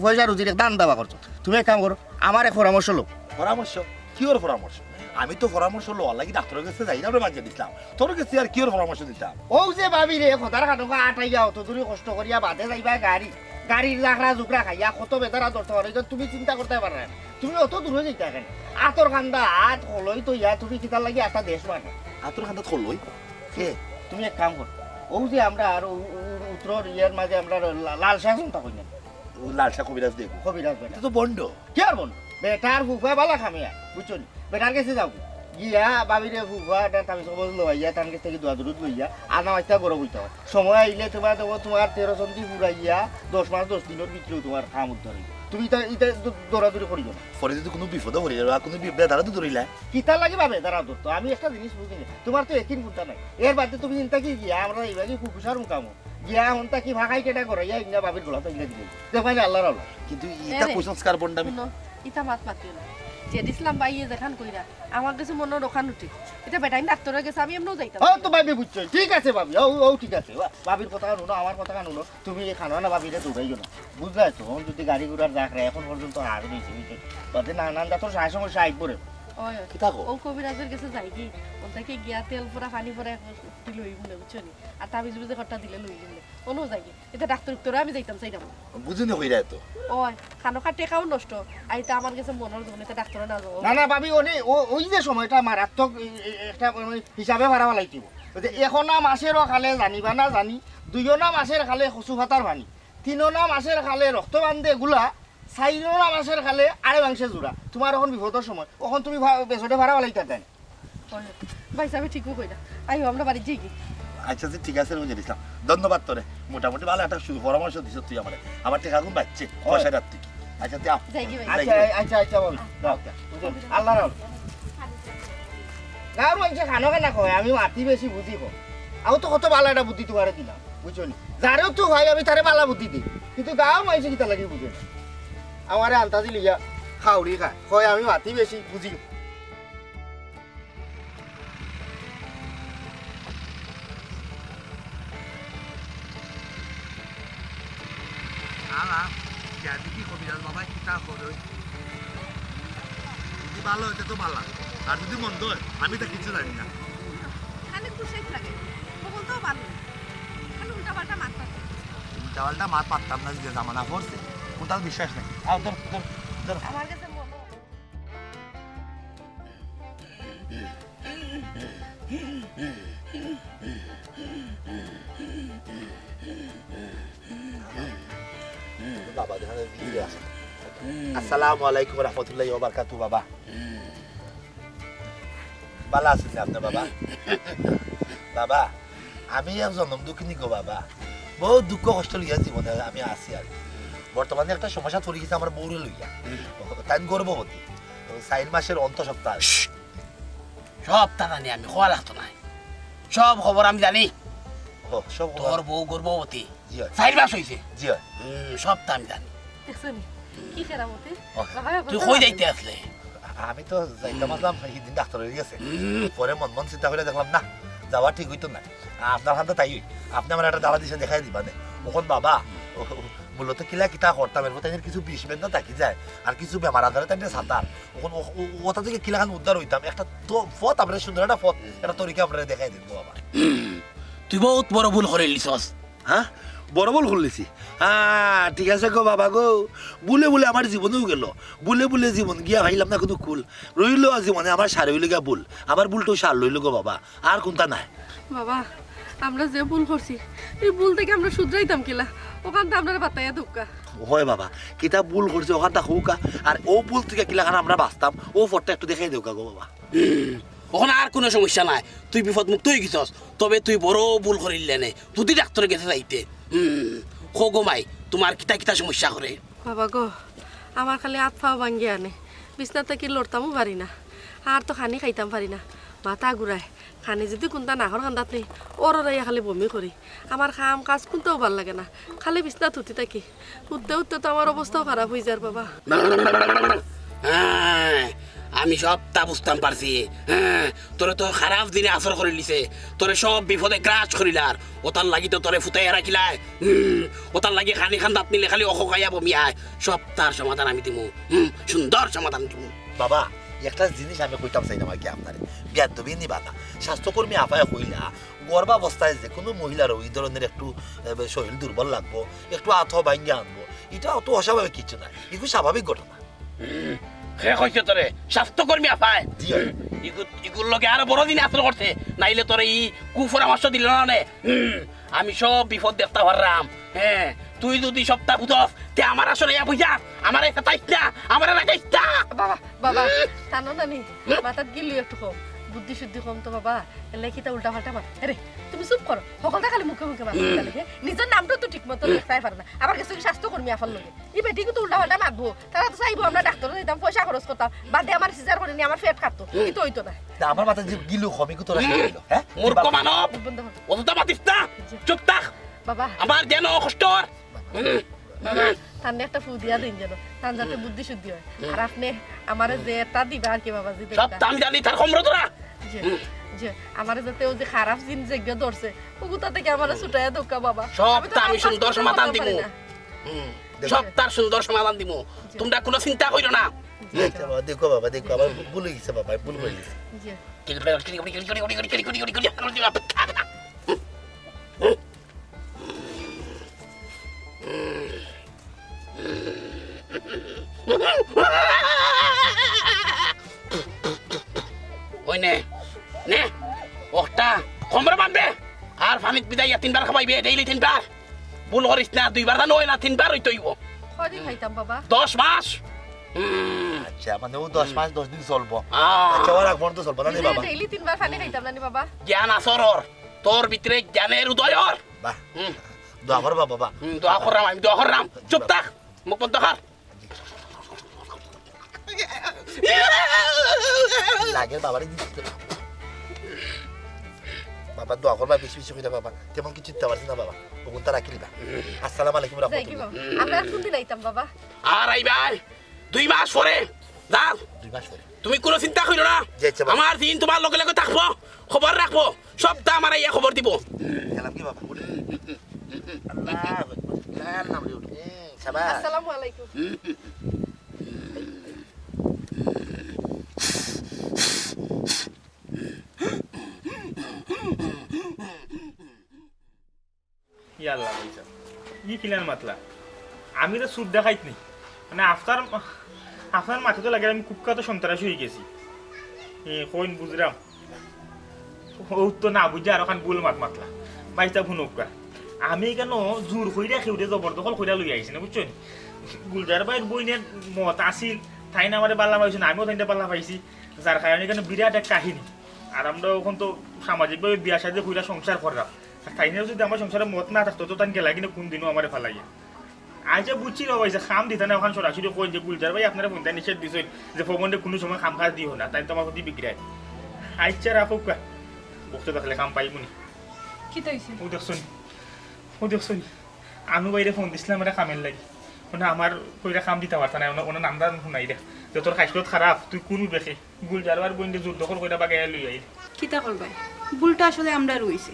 পয়সা রুজির এক ধান্দা বার করছো। তুমি এক কাম করো, আমার এক পরামর্শ লও। পরামর্শ? কিওর পরামর্শ? আমি তো পরামর্শ লওয়ার লাগি ডাক্তরর গেছে যাই না রে বাদ দিছলাম। তোর গেছে আর কিওর পরামর্শ দিতাম? অউ যে ভাবি রে, কদার খানো আটাইয়া অত দূরে কষ্ট করিয়া বাদে যাইবা গাড়ি, গাড়ির জাখরা জুকরা খাইয়া কত বেতারা ধরতে পারে, ইটা তুমি চিন্তা করতে পারো না। তুমি অত দূরে যাইতা কেনে? আতর কান্দা আত কলই তো ইয়া, তুমি কিতার লাগি একটা দেশ বানো? আতর কান্দাত কলই? কে? তুমি এক কাম করো, অউ যে আমরা আর উ-, উ-, উত্তরর ইয়ার মাঝে আমরা লা-, লাল শাহ শুনতা কই না? ও লাল শাহ কবিরাজ দেখবো। কবিরাজ বেটা। এটা তো বন্ড। কি আর বন্ড? বেটার ফুফা বালা খামিয়া, বুঝছো নি? বেটার গেছে যাও। গিয়া ভাবিরে ফুফা, এটা তাবিজ কবজ লইয়া, তার গেছ থাকি দোয়া দুরুদ লইয়া, আনা মাইতা গরম অইতে হয়। সময় আইলে তোমার দেখো, তোমার তেরো সন্ধি ফুরাইয়া, দশ মাস দশ দিনর ভিতরেও তোমার কাম উদ্ধার অইবো। তুমি ইতা, ইতা দ-, দৌড়াদৌড়ি করিও না। পরে যদি কুনু বিপদো পড়ি যাই, বা কুনু বি-, বেদারা তো দৌড়িলা। কিতার লাগি বা বেদারা দৌড়তো? আমি একটা জিনিস বুঝি না। তোমার তো একিন কুন্তা নাই। এর বাদে তুমি চিন্তা কি গিয়া, আমরা এইবারই কুকুসার মুকামো। গিয়া হন্তা কি ফাঁকাই কেটা করাইয়া ইন্না ভাবির গলাত ইন্না দিলে। দেখবায় নি আল্লাহর আল্লাহ। কিন্তু ইতা এরে, কুসংস্কার বন্ডামি। হুনো, ইতা মাত মাতিও না। জেড ইসলাম ভাইয়ে যেখান কইরা, আমার গেছে মনর অখান উঠে। ইতা বেটাইন ডাক্তরর গেছে, আমি এমনেও যাইতাম। ও তো ভাবি বুঝছো, ঠিক আছে ভাবি, ও, ও ঠিক আছে, ভা-, ভাবির কথা হুনো, আমার কথা হুনো, তুমি এই খানো না ভাবিরে দৌড়াইও না, বুঝলায় তো? অখন যদি গাড়ি ঘোড়ার জাখরা, অখন পর্যন্ত আগ রইছে, বুঝছো? বাদে নানান জাতর সায় সমস্যা আইব রে। ওই, ওই। কিতা কও? ও কবিরাজর গেছে যাইগি, অন থাকি গিয়া তেল পুরা, পানি পুরা, লইমু নে, বুঝছো নি? আর তাবিজ বুঝে কটা দিলে লইমু নে। অনো যাইগি। ইতা ডাক্তর উক্তরে আমি যাইতাম চাইতাম না। বুঝি না কইরা তো। ওই, খানো খা টেকাও নষ্ট। আর ইতা আমার গেছে মনর যখন ইতা ডাক্তরে না যাও। না, না, ভাবি, অনে, ও, ওই যে সময়টা মারাত্মক, এ, এ, একটা, মানে, হিসাবে ভাড়া ফালাইতিব। ওই যে এখন না মাসেরও খালে জানিবা না জানি, দুইও না মাসের খালে কচু পাতার পানি, তিনও না মাসের খালে রক্ত বান্ধে গুলা, চাইরও না মাসের খালে আড়ে মাংসে জুড়া। তোমার অখন বিপদর সময়, অখন তুমি ভা-, বেসরে ভাড়া ফালাইতায় না। ওই, ভাই সাহেব ঠিকও কইরা। আইও, আমরা বাড়ি যাইগি। আচ্ছা, আচ্ছা, ঠিক আছে, বুঝে দিলাম। ধন্যবাদ তোরে। মোটামুটি ভালা একটা সু-, পরামর্শ দিছস তুই আমারে। আমার টেকাগুন বাঁচছে, হয়। পয়সা রাখতে কি। আচ্ছা, তুই আও। যাইগি ভাই। আচ্ছা, যাইগি। আচ্ছা, আচ্ছা, ভাবি। যাও, যাও। বুঝো? আল্লাহ রাখো। গাঁওর মানষে খানো খানা কয়, আমি মাতি বেশি বুঝি কম। আও তো কত ভালা একটা বুদ্ধি তোমারে দিলাম, বুঝছো নি? যারেও তো ভাই, আমি তারে ভালা বুদ্ধি দেই। কিন্তু গাঁওর মানষে কিতা লাগি বুঝে না। আমারে আন্তাজি লইয়া খাউরি খায়। কয় আমি মাতি বেশি বুঝি কম। আলা, গিয়া দেখি কবিরাজ বাবায় কিতা কয়। যদি ভালা অয়, তে তো ভালা। আর যদি মন্দ অয়, আমি তো কিচ্ছু জানি না। খালি কুশাইত লাগে। বকল তো ভালা। খালি উল্টাপাল্টা মাত মাতে। উল্টাপাল্টা মাত মাততাম না, যে জামানা পড়ছে। কোথাও বিশ্বাস নাই। আও, ধর, ধর, ধর। আমার কাছে মনে হয় বাবা, দেখা যায় ভিতরে আছে। আসসালামু আলাইকুম রহমতুল্লাহি ওয়া বারাকাতুহু বাবা। ভালা আছইন নি আপনে বাবা? বাবা, আমি এক জনম দুঃখিনী গো বাবা। বউত দুঃখ কষ্ট লইয়া জীবনে আমি আছি আর। বর্তমানে একটা সমস্যাত পড়ি গেছি আমার বউরে লইয়া। তাইন গর্ভবতী। চাইর মাসের অন্ত সপ্তাহ। সবতা জানি আমি, কওয়া লাগতো নায়। সব খবর আমি জানি। ও, সব খবর? তোর বউ গর্ভবতী। জি অয়। চাইর মাস অইছে। জি অয়। হুম, সবতা আমি জানি। দেখছো নি? কি কেরামতি? ও। বাবা, তুই কই যাইতে আছলে? আমি তো যাইতাম আছলাম, হিদিন ডাক্তারর গেছে। হুম। পরে মন মন চিন্তা করি দেখলাম, না, যাওয়া ঠিক অইতো নায়। আপনার হাতে তাই অই। আপনে আমার একটা দাড়া দিছে দেখাই দিবা নে। অখন বাবা, ও, ও, মূলত কিলা কিতা করতাম, এর মধ্যে কিছু বিষ বেদনা থাকি যায়, আর কিছু বেমার আজারে তাইন সাতার। অখন ও, ও, ওটা থাকি কিলাখান উদ্ধার অইতাম, একটা তো পথ, আপনারে সুন্দর একটা পথ, একটা তরিকা আপনারে দেখাই দিমু বাবা। তুই বউত বড় ভুল করিলিছস। হ্যাঁ? বড় ভুল করিলিছি? হ্যাঁ, ঠিক আছে গো বাবা গো, ভুলে ভুলে আমার জীবনও গেল, ভুলে ভুলে জীবন গিয়া পাইলাম না কুনু কুল, রইল জীবনে আমার সার অইল গিয়া ভুল, আমার ভুলটাও সার লইল গো বাবা, আর কুনতা নায়। বাবা, আমরা যে ভুল করছি, ই ভুল থাকি আমরা শুধরাইতাম কিলা? অখানতা আমরারে বাতাইয়া দেউক্কা। অয় বাবা, কিতা ভুল করছি অখানতা কউক্কা, আর অউ ভুল থাকি কিলাখান আমরা বাঁচতাম, অউ পথটা একটু দেখাই দেউক্কা গো বাবা। হুম, অখন আর কুনু সমস্যা নাই, তুই বিপদ মুক্ত অইগেছস, তবে তুই বড় ভুল করিলে নে, যুদি ডাক্তারর গেছে যাইতে। হুম, কও গো মাই, তুমার কিতা কিতা সমস্যা করে? বাবা গো, আমার খালি আত পাও ভাঙ্গি আনে, বিছনা থাকি লড়তামও পারি না, আর তো খানি খাইতাম পারি না, মাথা ঘুরায়, খানি যুদি কুনতা নাকর কান্দাত নেই, অররাইয়া খালি বমি করি। আমার কাম কাজ কুনতাও ভালা লাগে না, খালি বিছনাত হুতি থাকি। হুততে হুততে তো আমার অবস্থাও খারাপ অইযার বাবা। হ্যাঁ, আমি সবতা বুঝতাম পারছি। হ্যাঁ, তোরে তো খারাপ দিনে আসর করিলিছে, তোরে সব বিপদে গ্রাস করিলার, অতার লাগি তো তোরে ফুতাইয়া রাখিলায়। হুম, অতার লাগি খানি কান্দাত নিলে খালি অখ খাইয়া বমি আয়। সবতার সমাধান আমি দিমু। হুম, সুন্দর সমাধান দিমু। বাবা, একটা জিনিস আমি কইতাম চাইরাম আর কি আপনারে, বেয়াদবি নিবা না। স্বাস্থ্যকর্মী আফায় কইলা, গর্ভাবস্থায় যে কুনু মহিলারও ই ধরনের একটু, এ, শরীর দুর্বল লাগবো, একটু আত ভাঙ্গি আনবো, ইটা অত অস্বাভাবিক কিচ্ছু নায়, ইগু স্বাভাবিক ঘটনা। হুম, কে কইছে তোরে? স্বাস্থ্যকর্মী আফায়? জি অয়। হুম, ইগু-, ইগুর লগে আরো বড় দিন আসর করছে, নাইলে তোরে ই কুপরামর্শ দিল না নে। হুম, আমি সব বিপদ দেখতা পাররাম। হ্যাঁ, তুই যুদি সবতা বুঝস, তে আমার আসরে ইয়া বুঝা, আমারে ফেতাইস না, আমারে রাখাইস না। বাবা, বাবা, হুম। টানো নানি, হুম। মাথাত গিলু একটু কম, বুদ্ধি শুদ্ধি কম তো বাবা, এলে কিতা উল্টা পাল্টা মাত। আরে, তুমি চুপ করো, হকলতা খালি মুখে মুখে মাত হুম। খালি, হ্যাঁ? নিজর নামটা তো ঠিক মতো হুম। লেখতাই পারে না, আবার গেছে কি স্বাস্থ্যকর্মী আফার লগে। ই বেটি কিন্তু উল্টা পাল্টা মাতবো। তারা তো চাইবো আমরা ডাক্তারো যাইতাম, পয়সা খরচ করতাম। বাদে আমার সিজার করি নি, আমার পেট কাটতো। হুম। কিন্তু অইতো না। তা আমার মাথাত যে গিলু কম, ইগু তো রাখি হুম। দিল, হ্যাঁ? মূর্খ বাবা। মানব। বন্ধ কর। অতটা মাতিস না। জি। চুপ থাক। বাবা। আমার জ্ঞান কষ্ট অর। হুম। বাবা, তানরে একটা ফু দিয়া দিন যেন। তান যাতে হুম। বুদ্ধি শুদ্ধি অয়। হুম। আর আপনে আমারে হুম। যে এটা দিবা আর কি বাবা, যে সব দেবতা। তা আমি জানি, তার কমরো তোরা। জি, হুম। জি, আমারে যাতে অউ যে খারাপ জিন যেগু ধরছে, অগুতা থাকি আমারে হুম। ছুটাইয়া দেউক্কা বাবা। সব আমি তো তা আমি আর সুন্দর পাঁচ মিনিট সমাধান বলতাম দিমু। পারি না। হুম, জি। সব তার সুন্দর সমাধান দিমু। জি। তুমরা কুনু চিন্তা কইরো না। জি। আচ্ছা বাবা, দেখো বাবা, দেখো, আমার ভুল অইগেছে বাবা, ভুল করিলিছি। জি। ওই নে, নে, ওটা কমরে বান্ধে। আর পানিত ভিজাইয়া তিনবার খাবাইবে, ডেইলি তিনবার। ভুল করিস না, দুইবার জানো অয় না, তিনবার অইতো অইবো। কয়দিন খাইতাম বাবা? দশ মাস। হুম। আচ্ছা, মানে অউ দশ মাস, দশ দিন চলবো। আহ। আচ্ছা, অর আগ পর্যন্ত চলবো না নি বাবা? ডেইলি তিনবার পানি হুম। খাইতাম না নি বাবা? জ্ঞান আসর অর, তোর ভিতরে জ্ঞানের উদয় অর। বাহ। হুম। দোয়া করবা বাবা। হুম, দোয়া কররাম, আমি দোয়া কররাম। চুপ থাক, মুখ বন্ধ কর। লাগের বাবারে দিতে। বাবা দোয়া করবা, বেশি বেশি কইরা বাবা। তেমন কিছু দিতে পারছি না বাবা। অগুন তারা কিনবা। আসসালামু আলাইকুম যাই কি রহমতুল্লাহ। বাবা? আমরা আর কোনদিন আইতাম বাবা? আর আইবায় দুই মাস পরে। যাও। দুই মাস পরে। তুমি কুনু চিন্তা কইরো না। জি, আচ্ছা বাবা। আমার দিন তুমার লগে লগে থাকবো, খবর রাখবো। সবতা আমারে আইয়া খবর দিবো। গেলাম কি বাবা? উঠে। আল্লাহু আকবার। আল্লাহর নাম লইয়া উঠো। হুম, শাবাশ। আসসালামু আলাইকুম। ইয়াল্লা ভাইসাব, ই কিলান মাতলা? আমি তো চুর ডাকাইত নি। মানে, আপনার, আপনার মাতে তো লাগে আমি কুখ্যাত সন্ত্রাসী অইগেছি। এ, কইন বুঝরাম। অউ তো না বুঝিয়া আরোখান ভুল মাত মাতলা। ভাইসাব, হুনউক্কা। আমি কেনে জুর কইরা কেউরে জবরদখল কইরা লইয়া আইছি না, বুঝছইন? গুলজার ভাইর বইনের মত আছিল, তাইন আমারে বালা পাইছইন, আমিও তাইনরে বালা পাইছি, যার কারণে ইখান বিরাট এক কাহিনী। আর আমরা অখন তো সামাজিকভাবে বিয়া শাদী কইরা সংসার কররাম। আর তাইনর যদি আমার সংসারে মত না থাকতো, তো তাইন গেলা কিনা কুনদিনও আমারে ফালাইয়া। আইচ্ছা, বুঝছি রে ভাই, যে কাম দিতা না, অখন সরাসরি কইন যে গুলজার ভাই আপনারে ফোন দিয়া নিষেধ দিছইন যে ফবনরে কুনু সময় কাম কাজ দিও না, তাইন তো আমার প্রতি বিগড়ায়। আইচ্ছা, রাখউক্কা, বকতে থাকলে কাম পাইমুনি। কিতা অইছে? ও দেখছইন, ও দেখছইন, আনু ভাইরে ফোন দিছলাম একটা কামের লাগি, মানে আমার কইরা কাম দিতা পারতা না, ওনার নামদান হুনাই রে, যে তোর খাইসলত খারাপ, তুই কুন বেখে গুলজার ভাইর বইনরে জোর দখল কইরা বাগাইয়া লই আইল। কিতা করবায়, ভুলটা আসলে আমরার অইছে।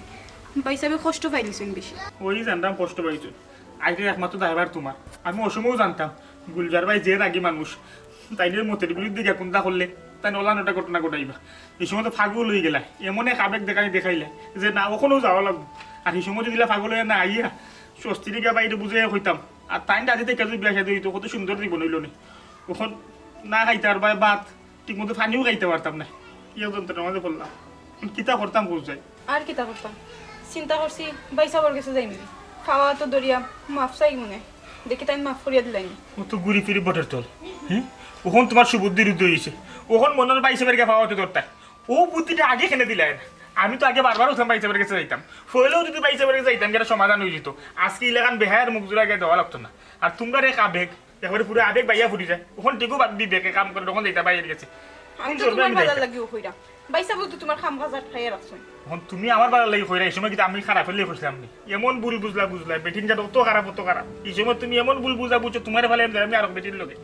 ভাইসাবে কষ্ট পাইলিছইন বেশি। ওই জানতাম কষ্ট পাইছইন, আইজকে একমাত্র দায়ভার তুমার। আমি অউ সময়ও জানতাম গুলজার ভাই যে রাগী মানুষ, তাইনর মতের বিরুদ্ধে গিয়া কুন্তা করলে তাইন অলান একটা ঘটনা ঘটাইবা। ই সময় তো পাগল অইগেলা, এমন এক আবেগ দেখানি দেখাইলা যে না, অখনউ যাওয়া লাগবো। আর ই সময় যদি ইলা পাগল অইয়া না আইয়া স্বস্তির গিয়া বাইরে বুঝাইয়া কইতাম, আর তাইন রাজি থাকি যদি বিয়া শাদী অইতো, কত সুন্দর জীবন অইলো নে। অখন না খাইতাম পারবায় ভাত, ঠিকমতো পানিও খাইতাম পারতাম না, ইয়া যন্ত্রণার মাঝে পড়লাম। কিতা করতাম বুঝ যায়। আর কিতা করতাম, চিন্তা করছি ভাইসাবর গেছে যাইমু, পাও আতো ধরিয়া মাফ চাইমু নে, দেখি তাইন মাফ করিয়া দিলাইন নি। ও তো ঘুরি ফিরি বটের তল। হ্যাঁ, অখন তুমার সুবুদ্ধির উদয় অইছে, অখন মনে অর ভাইসাবর গেছে পাও আতো ধরতায়। অউ বুদ্ধিটা আগে কেনে দিলায় না? আমি তো আগে বারবার উঠতাম ভাইসাবর গেছে যাইতাম, ফয়লাউ যদি ভাইসাবর গেছে যাইতাম, ইটা সমাধান অইযিতো। আজকে ইলাখান বেহায়ার মুখ জুড়া গিয়া দেওয়া লাগতো না। আর তুমরার এক আবেগ, একবারে পুরা আবেগ বাইয়া ফুটি যায়। অখন ঠিকউ বা-, বিবেকে কাম করে, অখন যাইতা বাইরে গেছে। আমি তো তুমার বালার লাগিউ কইরাম। ভাইসাবে তো তুমার কাম কাজ আটকাইয়া রাখছইন। অখন তুমি আমার বালার লাগি কইরায়, ই সময় কিন্তু আমি খারাপের লাগি কইছলাম নি? এমন ভুল বুঝলা, বুঝলা, বেটিন জাত অত খারাপ, অত খারাপ। ই সময় তুমি এমন ভুল বুঝা বুঝছো, তুমারে ফালাই আমি যাইরাম আরক বেটির লগে।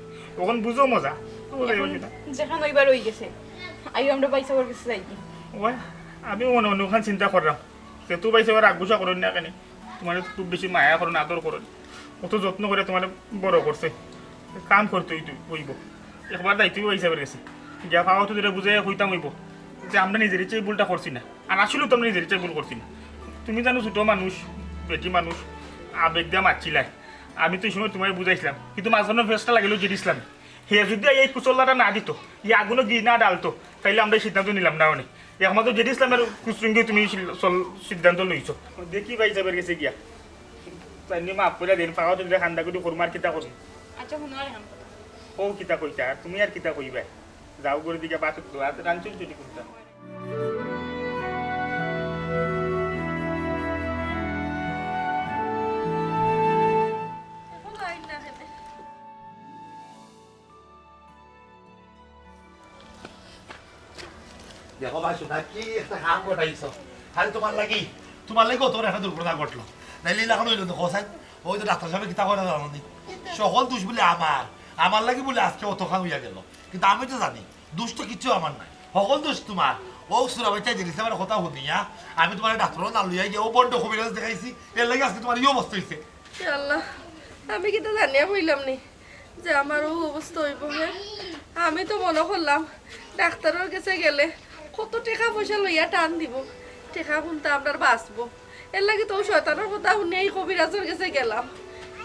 অখন বুঝো মজা। বুঝো অখন মজা। যেখান অইবার অইগেছে, আইও আমরা ভাইসাবর গেছে যাই কি? ওই, আমিও মনে মনে অখান চিন্তা কররাম। যে তো ভাইসাবে রাগ গুসা করইন না কেনে? তুমারে তো খুব বেশি মায়া করইন, আদর করইন, অত যত্ন করিয়া তুমারে বড় করছে, কাম করতে অইতো, অইবো। একবার যাইতে অইবো ভাইসাবর গেছে, গিয়া পাও আতো ধরিয়া বুঝাইয়া কইতাম অইবো যে আমরা নিজের ইচ্ছায় ভুলটা করছি না, আর আসলেউ তো আমরা নিজের ইচ্ছায় ভুল করছি না। তুমি জানো ছোট মানুষ, বেটি মানুষ, আবেগ দিয়া মাতছিলায়, আমি তো ই সময় তুমারে বুঝাইছলাম, কিন্তু মাঝখানো ফেসটা লাগিলো জেড ইসলামে। হে যদি এই কুচল্লাটা না দিতো, ই আগুনো ঘি না ডালতো, তাইলে আমরা ই সিদ্ধান্ত নিলাম না অনে। একমাত্র জেড ইসলামর কুসঙ্গে তুমি সিল-, সল-, সিদ্ধান্ত লইছো। দেখি ভাইসাবর গেছে গিয়া। তাইন মাফ করিয়া দেইন, পাও আতো ধরিয়া কান্দাকুটি করমু আর কিতা করমু। আচ্ছা, হুনো আর এখান কথা। ও কিতা কইতা, আর তুমি আর কিতা কইবায়? যাও ঘরর দিকে বাসুক তো, আর রাঞ্চুন চুটি করতাম। দেখো ভাই, শোনা কি একটা কাম ঘটাইছো। খালি তুমার লাগি, তুমার লাগি অত বড় একটা দুর্ঘটনা ঘটলো। নাইলে ইলাখান অইলো না, হোসেন। ওই তো ডাক্তার সাবে কিতা কইরা জানো নি? সকল দুষ বুলে আমার। আমার লাগি বুলে আজকে অতখান অইয়া গেলো। কিন্তু আমি তো জানি, দুষ তো কিচ্ছু আমার নায়। সকল দুষ তুমার। অউ সুরা বাইচ্চায় জেড ইসলামর কথা হুনিয়া, আমি তুমারে ডাক্তারর না লইয়া গিয়া অউ ভন্ড কবিরাজ দেখাইছি। এরলাগি আজকে তুমার ই অবস্থা অইছে। ইয়া আল্লাহ, আমি কিতা জানিয়া কইলাম নি? যে আমার অউ অবস্থা অইবো, হে? আমি তো মনো করলাম ডাক্তারর গেছে গেলে কত টেকা পয়সা লইয়া টান দিবো, টেকা কুন্তা আমরার বাঁচবো। এরলাগি তো অউ শয়তানর কথা হুনিয়া ই কবিরাজর গেছে গেলাম।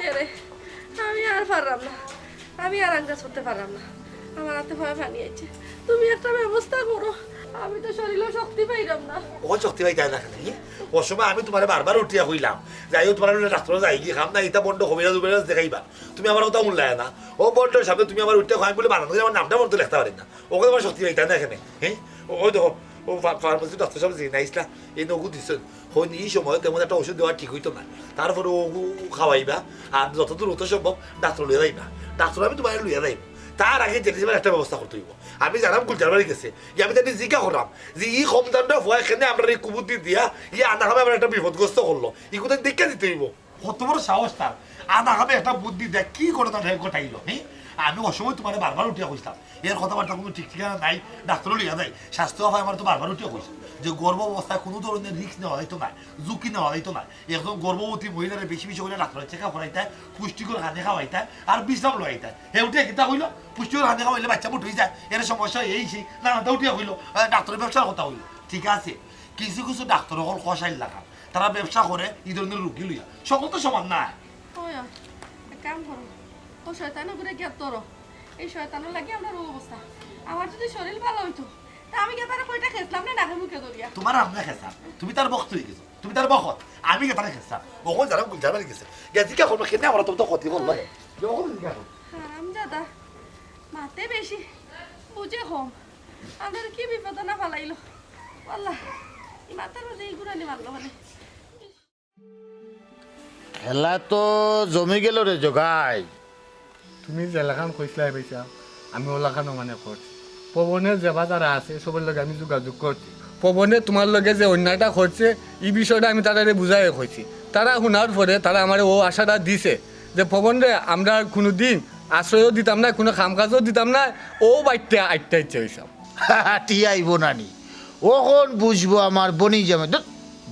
এরে, আমি আর পাররাম না, আমি আর আঙ্গাজ করতে পাররাম না, আমার আতে পায়ে পানি আইছে। তুমি একটা ব্যবস্থা করো, আমি তো শরীলো শক্তি পাইরাম না। অখন শক্তি পাইতায় না কেনে? অউ সময় আমি তুমারে বারবার উঠিয়া কইলাম, যাইও তুমার ডাক্তারর যাইগি, কাম নাই, ইতা ভন্ড কবিরাজ উবিরাজ দেখাইবা। তুমি আমার কথা হুনলায় না। অউ ভন্ডর সামনে তুমি আমারে উঠিয়া কও, আমি বুলে বানান করি আমার নামটা পর্যন্ত লেখতা পারি না। অখন আমার শক্তি পাইতায় না কেনে, হ্যাঁ? ও, ওই দেখো, অউ ফা-, ফার্মাসির ডাক্তার সাবে যে নাইসলা, এই নগু দিছইন। কইন ই সময় তেমন একটা অষুধ দেওয়া ঠিক অইতো না। তারপরে অগু খাওয়াইবা, আর যতদূর অইতো সম্ভব ডাক্তারর লইয়া যাইবা। ডাক্তার আমি তুমারে লইয়া যাইমু। তার আগে জেড ইসলামর একটা ব্যবস্থা করতে অইবো। আমি যাইরাম গুলজার বাড়ির গেছে, গিয়া আমি তারে জিকা কররাম যে ই কম দামর ফুয়ায় কেনে আমরারে ই কুবুদ্ধি দিয়া, ই আনা খামে আমরারে একটা বিপদগ্রস্ত করলো। ইগু তাইন দেখিয়া দিতে অইবো। কত বড় সাহস তার! আনা খামে একটা বুদ্ধি দেয়, কি ঘটনা ঘটাইলো, হি? আমি অউ সময় তুমারে বারবার উঠিয়া কইছলাম, এর কথাবার্তা কুনু ঠিক ঠিকানা নাই, ডাক্তারো লইয়া যাই। স্বাস্থ্য আফায় আমারে তো বারবার উঠিয়া কইছে যে গর্ভ অবস্থায় কুনু ধরনের risk নেওয়া যাইতো নায়, ঝুঁকি নেওয়া যাইতো নায়। একজন গর্ভবতী মহিলারে বেশি বেশি করিয়া ডাক্তারর checkup করাইতায়, পুষ্টিকর খানি খাওয়াইতায়, আর বিশ্রাম লওয়াইতায়। হে উঠিয়া কিতা কইলো? পুষ্টিকর খানি খাওয়াইলে বাইচ্চা মুটা অইযায়, এর সমস্যা অয়, এই সেই, নানানতা উঠিয়া কইলো, আহ, ডাক্তারর ব্যবসার কথা কইলো। ঠিক আছে, কিছু কিছু ডাক্তার অকল কসাইর লাখান, তারা ব্যবসা করে ই ধরনের রুগী লইয়া। সকল তো সমান নায়। ওই, ওই, এক কাম করো, অউ শয়তানগুরে গিয়া ধরো। এই শয়তানর লাগি আমরার অউ অবস্থা। আমার যদি শরীল ভালা অইতো, তে আমি গিয়া তারে কয়টা খেছলাম নে নাকে মুখে ধরিয়া। তুমার আমনে খেছাম, তুমি তার ভক্ত অইগেছো। তুমি তার বখত, আমি কে তারে খেছাম। অখন যারা গুলজার বাড়ি গেছে, গেছি কে করবো, খেতে আমরা তো ক্ষতি করলো। অখন জিজ্ঞাসা করো। হারামজাদা, মাতে বেশি, বুঝে কম। আমারে কি বিপদো না ফালাইলো। আল্লাহ, ই মাতার মাঝে ই গুরানি মারলো মানে। খেলা তো জমি গেল রে জগাই। তুমি যেলাখান কইছলায় ভাইসাব, আমি ওলাখানও মানে করছি। পবনের যে বাজার আছে, সবর লগে আমি যোগাযোগ করছি। পবনে তুমার লগে যে অন্যায়টা করছে, ই বিষয়টা আমি তারারে বুঝাইয়া কইছি। তারা হুনার পরে তারা আমারে অউ আশাটা দিছে যে, "পবনরে, আমরা আর কুনুদিন আশ্রয়ও দিতাম না, কুনু কাম-কাজও দিতাম না, অউ বাড়িত আটকাইতে চাইছলাম।" টিয়া আইবো না নি? অখন বুঝবো আমার বনি জামাই। ধুর,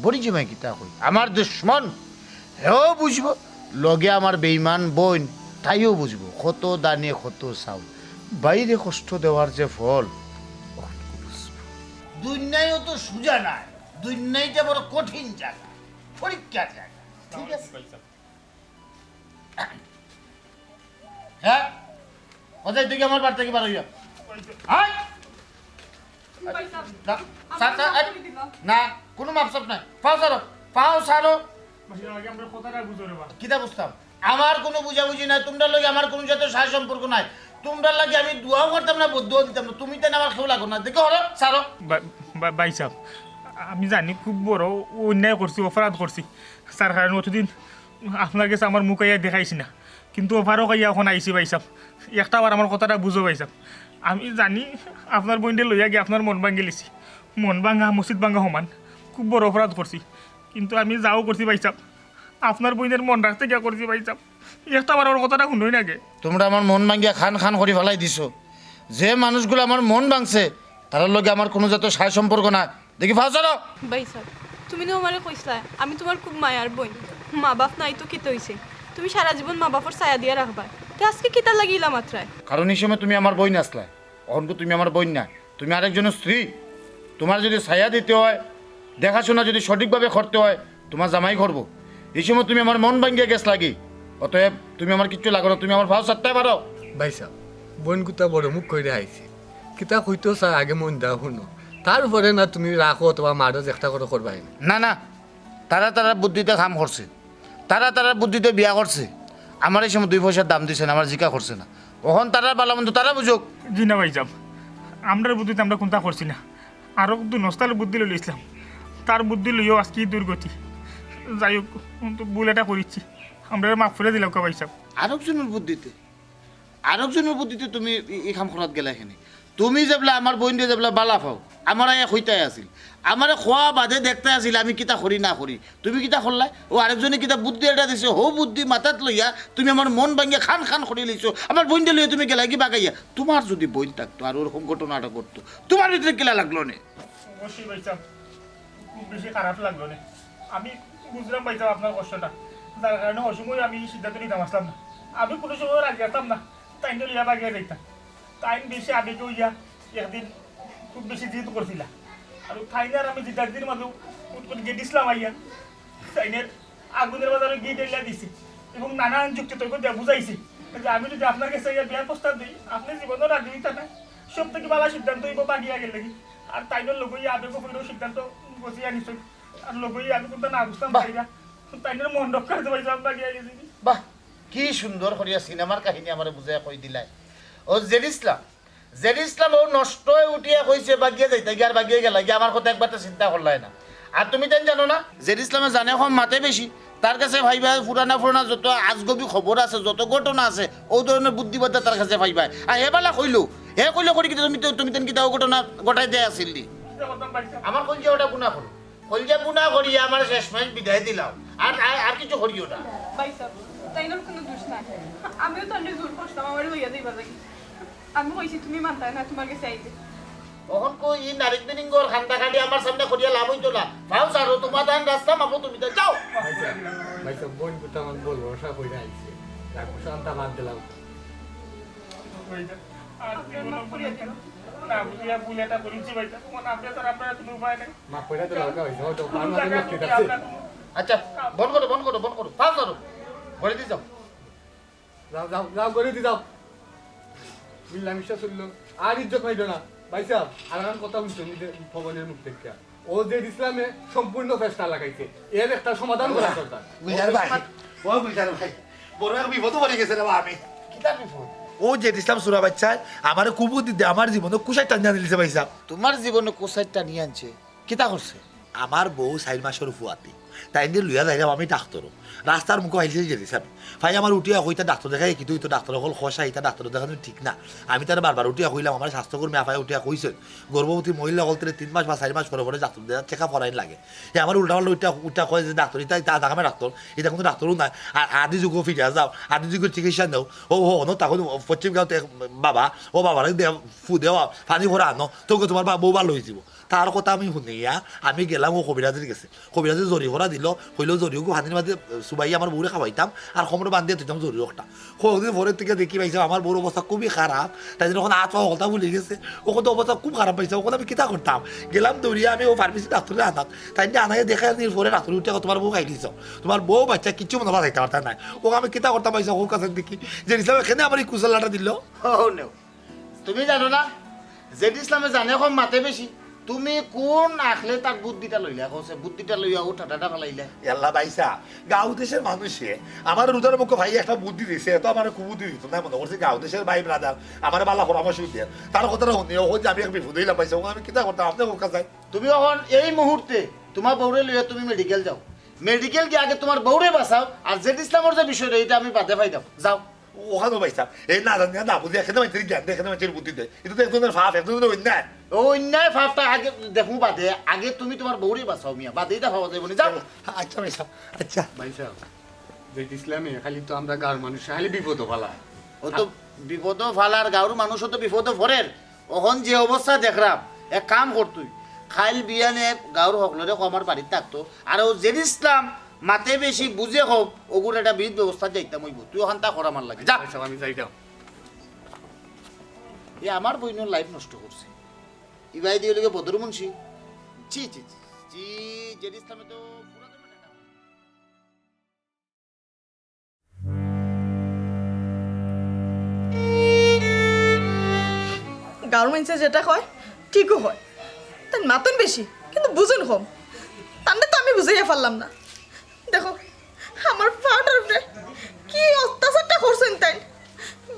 বনি জামাই কিতা কই? আমার দুশমন। হেও বুঝবো। লগে আমার বেইমান বইন, তাইও বুঝবো। কত ধানে কত চাউল। বাইরে কষ্ট দেওয়ার যে ফল, অখন বুঝবো। দুনিয়াও তো সুজা নায়। দুনিয়াটা বড় কঠিন জাগা। পরীক্ষার জাগা। ঠিক আছে? হ্যাঁ? কোথায় তুই আমার বাড়ি থেকে বার হইয়া? আয়! ভাইসাব, না, আমার স্যার, স্যার, মাফ এই, করে দিলাম। না, কুনু মাফ সাফ নাই। পাও ছাড়ো, পাও ছাড়ো। ভাইসাব, আগে আমার কথাটা বুঝো রে বা। কিতা বুঝতাম? আমার কুনু বুঝাবুঝি নাই, তুমরার লগে আমার কুনু জাতর সায় সম্পর্ক নাই। তুমরার লাগি আমি দোয়াও করতাম না, বদদোয়াও দিতাম না। তুমি তাইন আমার কেউ লাগো না। দেখো, হলো, ছাড়ো। বা-, বা-, ভাইসাব, আমি জানি খুব বড় অন্যায় করছি, অপরাধ করছি। স্যার, কারণ অতদিন আপনার গেছে আমার মুখ আইয়া দেখাইছি না, কিন্তু অপারগ আইয়া অখন আইছি ভাইসাব। একটা বার আমার কথাটা বুঝো ভাইসাব। আমি জানি আপনার বইনরে লইয়া গিয়া আপনার মন ভাঙ্গিলিছি। মন ভাঙ্গা মসজিদ ভাঙ্গা সমান। খুব বড় অপরাধ করছি, কিন্তু আমি যাও করছি ভাইসাব, আপনার বইনের মন রাখতে গিয়া করছি ভাইসাব। একটা বার আমার কথাটা হুনইন আগে। তুমরা আমার মন ভাঙ্গিয়া খান খান করি ফালাই দিছো। যে মানুষগুলো আমার মন ভাঙছে, তারার লগে আমার কুনু জাতর সায় সম্পর্ক নাই। দেখি, পাও ছাড়ো। ভাইসাব, তুমি না আমারে কইছলায়, আমি তুমার খুব মায়ার বইন। মা-বাপ নাই তো কিতা অইছে? তুমি সারা জীবন মা-বাপর ছায়া দিয়া রাখবায়। তে আজকে কিতার লাগি ইলা মাতরায়? কারণ ই সময় তুমি আমার বইন আছলায়, অখনকু তুমি আমার বইন নায়, তুমি আরেকজনর স্ত্রী। তুমার যুদি ছায়া দিতে অয়, দেখাশুনা যুদি সঠিকভাবে করতে অয়, তুমার জামাই করবো। ই সময় তুমি আমার মন ভাঙ্গিয়া গেছলাগি, অতএব তুমি আমার কিচ্ছু লাগো না, তুমি আমার পাও ছাড়তায় পারো। ভাইসাব, বইনগুতা বড় মুখ কইরা আইছে। কিতা কইতো চায় আগে মন দিয়া হুনো। তারপরে না তুমি রাখো অথবা মারো, যেকটা করো করবায় নে। না, না, তারা তারার বুদ্ধিতে কাম করছে, তারা তারার বুদ্ধিতে বিয়া করছে। আমার ই সময় দুই পয়সার দাম দিছে না, আমার জিকা করছে না। অখন তারার ভালা মন্দ তারা বুঝুক। জি না ভাইসাব, আমরার বুদ্ধিতে আমরা কুন্তা করছি না। আরক দুনস্তার বুদ্ধি লইলাম, তার বুদ্ধি লইয়াও আজকে ই দুর্গতি। যাই হোক, অখন তো ভুল এটা করিছি, আমরারে মাফ করি দিলাউক্কা ভাইসাব। আরকজনর বুদ্ধিতে? আরকজনর বুদ্ধিতে তুমি ই, ই কাম করাত গেলায় কেনে? তুমি যেবলা আমার বইনরে যেবলা ভালা পাও, আমারে আইয়া কইতায় আছিল। আমারে কওয়া বাদে দেখতায় আছিল আমি কিতা করি না করি। তুমি কিতা করলায়? অউ আরেকজনে কিতা বুদ্ধি এটা দিছে, হউ বুদ্ধি মাথাত লইয়া তুমি আমার মন ভাঙ্গিয়া খান খান করিলিছো। আমার বইনরে লইয়া তুমি গেলায়গি বাগাইয়া। তুমার যুদি বইন থাকতো আর অরকম ঘটনাটা ঘটতো, তুমার ভিতরে কিলা লাগলো নে? অবশ্যই ভাইসাব, খুব বেশি খারাপ লাগলো নে। আমি বুঝলাম ভাইসাব আপনার কষ্টটা, যার কারণে অউ সময় আমি ই সিদ্ধান্ত নিতাম পারছিলাম না। আমি কুনু সময় রাজি আছলাম না তাইনরে লইয়া বাগিয়া যাইতাম। তাইন বেশি আবেগি অইয়া একদিন খুব বেশি জিদ করছিলা, আর তাইন আর আমি জিদাজিদির মাঝে কুটকুট গেছিলাম আইয়া। তাইনের আগুনের বাজারো ঘি ঢাইলা দিছে এবং নানান যুক্তি তর্ক দিয়া বুঝাইছে যে আমি যুদি আপনার গেছে আইয়া বিয়ার প্রস্তাব দেই, আপনে জীবনও রাজি অইতা নায়। সব থাকি ভালা সিদ্ধান্ত অইবো বাগিয়া গেলেগি। আর তাইনর লগে আবেগো পড়িয়া সিদ্ধান্ত গছিয়া নিছইন। আর লগে আমি কুন্তা না বুঝতাম পারি না। তাইনর মন রক্ষা করতে পারি, আমি বাগিয়া গেছি। বাহ, কি সুন্দর করিয়া সিনেমার কাহিনী আমারে বুঝাইয়া কই দিলায়। ও জেড ইসলাম, জেড ইসলাম অউ নষ্ট অইয়া উঠিয়া কইছে বাগিয়া যাইতায় গি, আর বাগিয়া গেলায়গি, আমার কথা একবার তো চিন্তা করলায় না। আর তুমি তাইন জানো না, জেড ইসলামে জানে কম মাতে বেশি। তার কাছে পাইবায় পুরানা পুরানা যত আজগবি খবর আছে, যত ঘটনা আছে, অউ ধরনর বুদ্ধিবাদ তার কাছে পাইবায়। আর হে ভালা কইলো, হে কইলো করি কিতা তুমি তো, তুমি তাইন কিতা অউ ঘটনা ঘটাই দেয় আছিল নি? আমার কইলজা ওটা গুনা করো। কইলজা গুনা করিয়া আমারে শেষমেশ বিদায় দিলাও। আর, আর, আর কিচ্ছু করিও না। ভাইসাব, তাইনর কুনু দুষ নাই। আমিও তানরে জোর করছিলাম, আমারে লইয়া যাইবার লাগি। আমি কইছি, "তুমি মানতায় না, তুমার গেছে আইতে।" অখন কই ই নারিক বিনিঙ্গর কান্দাকাটি আমার সামনে করিয়া লাভ অইতো না। পাও ছাড়ো, তুমার তান রাস্তা মাপো, তুমি তাইন যাও। ভাইসাব, ভাইসাব, বইনগুতা আমার বড় ভরসা কইরা আইছে। রাগ গুসা আনতা বাদ দিলাও। আর জীবনও না বুঝিয়া ভুল এটা করিছি ভাইসাব। অখন আপনে তো, আপনার কুনু উপায় নাই। মাফ কইরা দিলাও, অইছে, অইছে, কুনু আমার জায়গায় মাফ ঠিক যদি আছে। আপনার কুনু আচ্ছা, বন্ধ করো, বন্ধ করো, বন্ধ করো। পাও ছাড়ো। ঘরে দি যাও। যাও, যাও, যাও, ঘরে দি যাও। মিলামিশা চললো। আর ইজ্জত পাইলো না। ভাইসাব, আর আমার কথা হুনছো নি যে পবনের মুখ দেখিয়া। ও জেড ইসলামে সম্পূর্ণ চেষ্টা লাগাইছে এর একটা সমাধান করা দরকার। গুলজার ভাই, ও গুলজার ভাই, বড় এক বিপদো পড়ি গেছি রে বা আমি। কিতা বিপদ? ও জেড ইসলাম সুরা বাচ্চায় আমারে কুবুদ্ধি দিয়া আমার জীবনো কুশাইট টানিয়া আনিলিছে ভাইসাব। তুমার জীবনো কুশাইট টানিয়া আনছে? কিতা করছে? আমার বউ চাইর মাসর ফুয়াতি, তাইনরে লইয়া যাইরাম আমি ডাক্তরো। রাস্তার মুখো আইছে জেড ইসলাম, ফাই আমারে উঠিয়া কইতা ডাক্তর দেখাই, কিন্তু ইতা ডাক্তর অকল কষা, ইতা ডাক্তর দেখানো ঠিক না। আমি তারে বারবার উঠিয়া কইলাম, আমারে স্বাস্থ্যকর্মী আফায় উঠিয়া কইছইন, গর্ভবতী মহিলা অকলতরে তিন মাস বা চাইর মাস পরে পরে ডাক্তর দেখাত চেক আপ করাইন লাগে। হে আমারে উল্টাপাল্টা উল্টা উল্টা কয় যে ডাক্তর, ইতা ইতা আধা কামে ডাক্তর, ইতা কুনু ডাক্তরও নায়। আর আদি যুগো ফিরিয়া যাও, আদি যুগর চিকিৎসা নেও। ও হো, অনো তখন পশ্চিম গাঁওত এক বাবা, ও বাবারে দে, ফু দেওয়া, পানি ভরা আনো, তোকে তুমার বা-, বউ ভালা অইযিবো। তার কথা আমি হুনিয়া আমি গেলাম ও কবিরাজর গেছে। কবিরাজে জরি ভরা দিলো, কইলো জরিগু পানির মাঝে চুবাইয়া আমার বউরে খাওয়াইতাম, আর কোমরো বান্ধিয়া থইতাম জরি অকটা। কয়েকদিন পরে থাকি দেখি ভাইসাব আমার বউর অবস্থা খুবই খারাপ, তাইনর অখন আত পাও হকলতা ফুলি গেছে, অখন তো অবস্থা খুব খারাপ ভাইসাব, অখন আমি কিতা করতাম? গেলাম দৌড়িয়া আমি ও ফার্মেসি ডাক্তররে আনাত, তাইনরে আনাইয়া দেখাইয়া দিন পরে ডাক্তরে উঠিয়া কয়, তুমার বউ খাইলিছো, তুমার বউ বাচ্চা কিচ্ছু মনো বাঁচাইতাম পারতা নায়। ও আমি কিতা করতাম ভাইসাব, ও কাছে দেখি জেড ইসলামে কেনে আমারে ই কুশাইটটা দিলো। ও নেও, তুমি জানো না, জেড ইসলামে জানে কম মাতে বেশি। তুমি কুন আখলে তার বুদ্ধিটা লইলা? কওছে বুদ্ধিটা লইয়া ও ঠাটাটা ফালাইলা। ইয়াল্লা ভাইসাব, গাঁও দেশর মানুষে আমার রোজার মুখো ভাই একটা বুদ্ধি দিছে, এত আমার কুবুদ্ধি দিত না, মনো করছি গাঁও দেশর ভাই ব্রাদার আমার ভালা পরামর্শ দেয়। তার কথাটা হুনিয়া ও যে আমি এক বিপদো অইলাম ভাইসাব, ও আমি কিতা করতাম, আপনে ও কাছে। তুমি অখন এই মুহূর্তে তুমার বউরে লইয়া তুমি মেডিকেল যাও, মেডিকেল গিয়া আগে তুমার বউরে বাঁচাও, আর জেড ইসলামর যে বিষয়টা, ইটা আমি বাদে পাইতাম। যাও। অখানো ভাইসাব, এই না জানিয়া না বুঝিয়া খেতে মাইনষরে জ্ঞান দেয়, খেতে মাইনষরে বুদ্ধি দেয়। ইটা তো এক ধরনের পাপ, এক ধরনের অন্যায়। ও অন্যায় পাপটা আগে দেখমু বাদে, আগে তুমি তুমার বউরে বাঁচাও মিয়া, বাদে ইটা পাওয়া যাইবো নি, যাও। আচ্ছা ভাইসাব, আচ্ছা। ভাইসাব, জেড ইসলামে খালি তো আমরা গাঁওর মানুষ, খালি বিপদো ফালায়। ও তো বিপদো ফালার, গাঁওর মানুষও তো বিপদো পড়ের। অখন যে অবস্থা দেখরাম, এক কাম কর তুই, কাইল বিয়ানে গাঁওর হকলরে ক আমার বাড়িত থাকতো, আর ও জেড ইসলাম মাতে বেশি বুঝে কম, ওগুর একটা বিহিত ব্যবস্থা যাইতাম অইবো। তুই অখানতা কর আমার লাগি, যা। আচ্ছা, আমি যাইতাম। এ আমার বইনর লাইফ নষ্ট করছে। ইবাই দিয়ে লগে বদর মুন্সি। জি, জি, জি। জি, জেড ইসলামে তো পুরা তো গাঁওর মাইনষে যেটা কয়, ঠিকও কয়। তাইন মাতইন বেশি, কিন্তু বুঝইন কম। তানরে তো আমি বুঝাইয়া পারলাম না। দেখো, আমার ফাওটার উপরে কি অত্যাচারটা করছইন তাইন।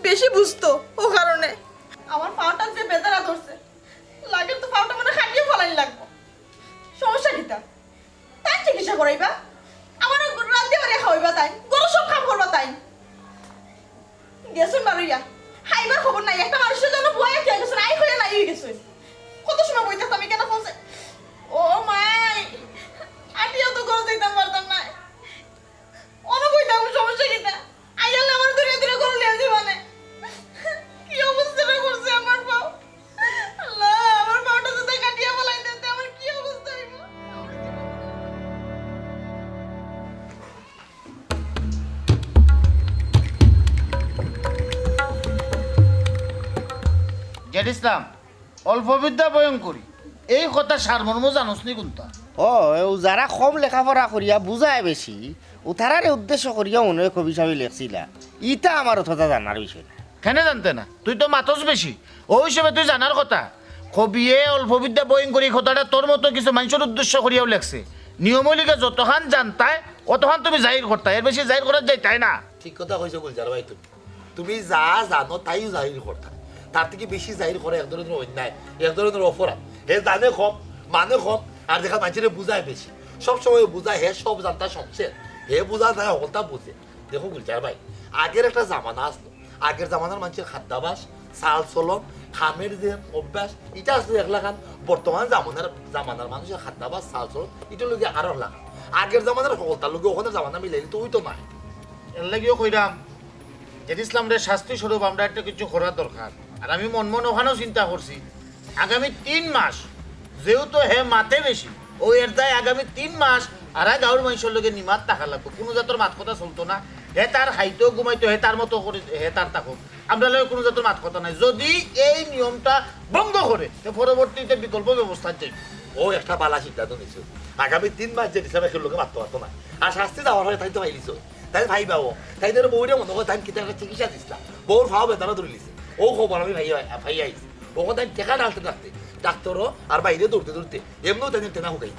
বেশি বুঝতো, ও কারণে। আমার ফাওটার যে বেদনা ধরছে, লাগের তো ফাওটা মনে কাটিয়া ফালাইন লাগবো। সমস্যা কিতা? তাইন চিকিৎসা করাইবা, আমারে রান্ধিয়া বাড়িয়া খাওয়াইবা তাইন, ঘরর সব কাম করবা তাইন। গেছইন বারইয়া, আইবার খবর নাই, একটা মানুষর জন্য বইয়া থইয়া গেছইন, আই কইয়া নাই অই গেছইন। কত সময় বই থাকতাম, আমি কেনে কইছে, ও মাই, আটিয়াও তো ঘরো যাইতাম পারতাম নায়। অনো বই থাকলে সমস্যা কিতা? আইয়ালে আমার দূরে দূরে করে নিয়ে যাবা নে। কি অবস্থাটা করছে আমার পাও? আল্লাহ, আমার পাওটা যদি কাটিয়া ফালাই দেন, তে আমার কি অবস্থা হইব? জেড ইসলাম, অল্প বিদ্যা ভয়ঙ্করী, এই কথা সারমর্ম জানোস নি কুনতা? ও, ও যারা কম লেখাপড়া করিয়া বুঝায় বেশি, ও তারারে উদ্দেশ্য করিয়া মনে হয় কবি সাহেব লেখছিলা। ইটা আমার অতটা জানার বিষয় না। কেনে জানতে না? তুই তো মাতস বেশি, ও হিসেবে তুই জানার কথা। কবিয়ে অল্প বিদ্যা ভয়ঙ্করী কথাটা তোর মতো কিছু মানুষের উদ্দেশ্য করিয়াও লেখছে। নিয়ম হইলিকে যতখান জানতায়, অতখান তুমি জাহির করতায়, এর বেশি জাহির করার যাইতায় না। ঠিক কথা কইছো গুলজার ভাই তুমি। তুমি যা জানো তাই জাহির করতা। তার থেকে বেশি জাহির করা এক ধরনের অন্যায়, এক ধরনের অপরাধ। হে জানে কম, মানে কম, আর দেখা মানষরে বুঝায় বেশি। সব সময় বুঝায় হে সব জানতা সমঝে, হে বুঝা যায় হকলতা বুঝে। দেখো গুলজার ভাই, আগের একটা জামানা আসলো, আগের জামানার মানষের খাদ্যাভাস, চাল চলন, খামের যে অভ্যাস, ইটা আসলো এক লাখান। বর্তমান জামানার জামানার মানষের খাদ্যাভাস, চাল চলন, ইটা লগে আরো লাখান। আগের জামানার হকলতার লগে অখনর জামানা মিলাইলে তো অইতো নায়। এর লাগিও কইরাম, জেড ইসলামরে শাস্তি স্বরূপ আমরা একটা কিছু করার দরকার। আর আমি মন মন অখানও চিন্তা করছি, আগামী তিন মাস যেহেতু হে মাতে বেশি, ও এর দায় আগামী তিন মাস আর গাঁওর মানষর লগে নিমাত থাকা লাগবো, কুনু জাতর মাত কথা চলতো না। হে তার খাইতো ঘুমাইতো, হে তার মতো করি হে তার থাকো, আমরা লগে কুনু জাতর মাত কথা নাই। যদি এই নিয়মটা ভঙ্গ করে, তে পরবর্তীতে বিকল্প ব্যবস্থা চাই। ও একটা বালা সিদ্ধান্ত নিছো। আগামী তিন মাস জেড ইসলাম এর লগে মাততো পারতো না। আর শাস্তি দেওয়ার হয়, তাইন তো পাইলিছো। তাইন ভাইবা ও, তাইন ধরো বউরে মনে করে তাইন কিতা একটা চিকিৎসা দিছলা। বউর ফাও বেদনা ধরিলিছে। ও খবর আমি ভাই, ভাই আইছি। ও তাইন টেকা ডালতে ডালতে ডাক্তারও আর বাইরে দৌড়তে দৌড়তে এমনও তেনে তেনা হুকাই।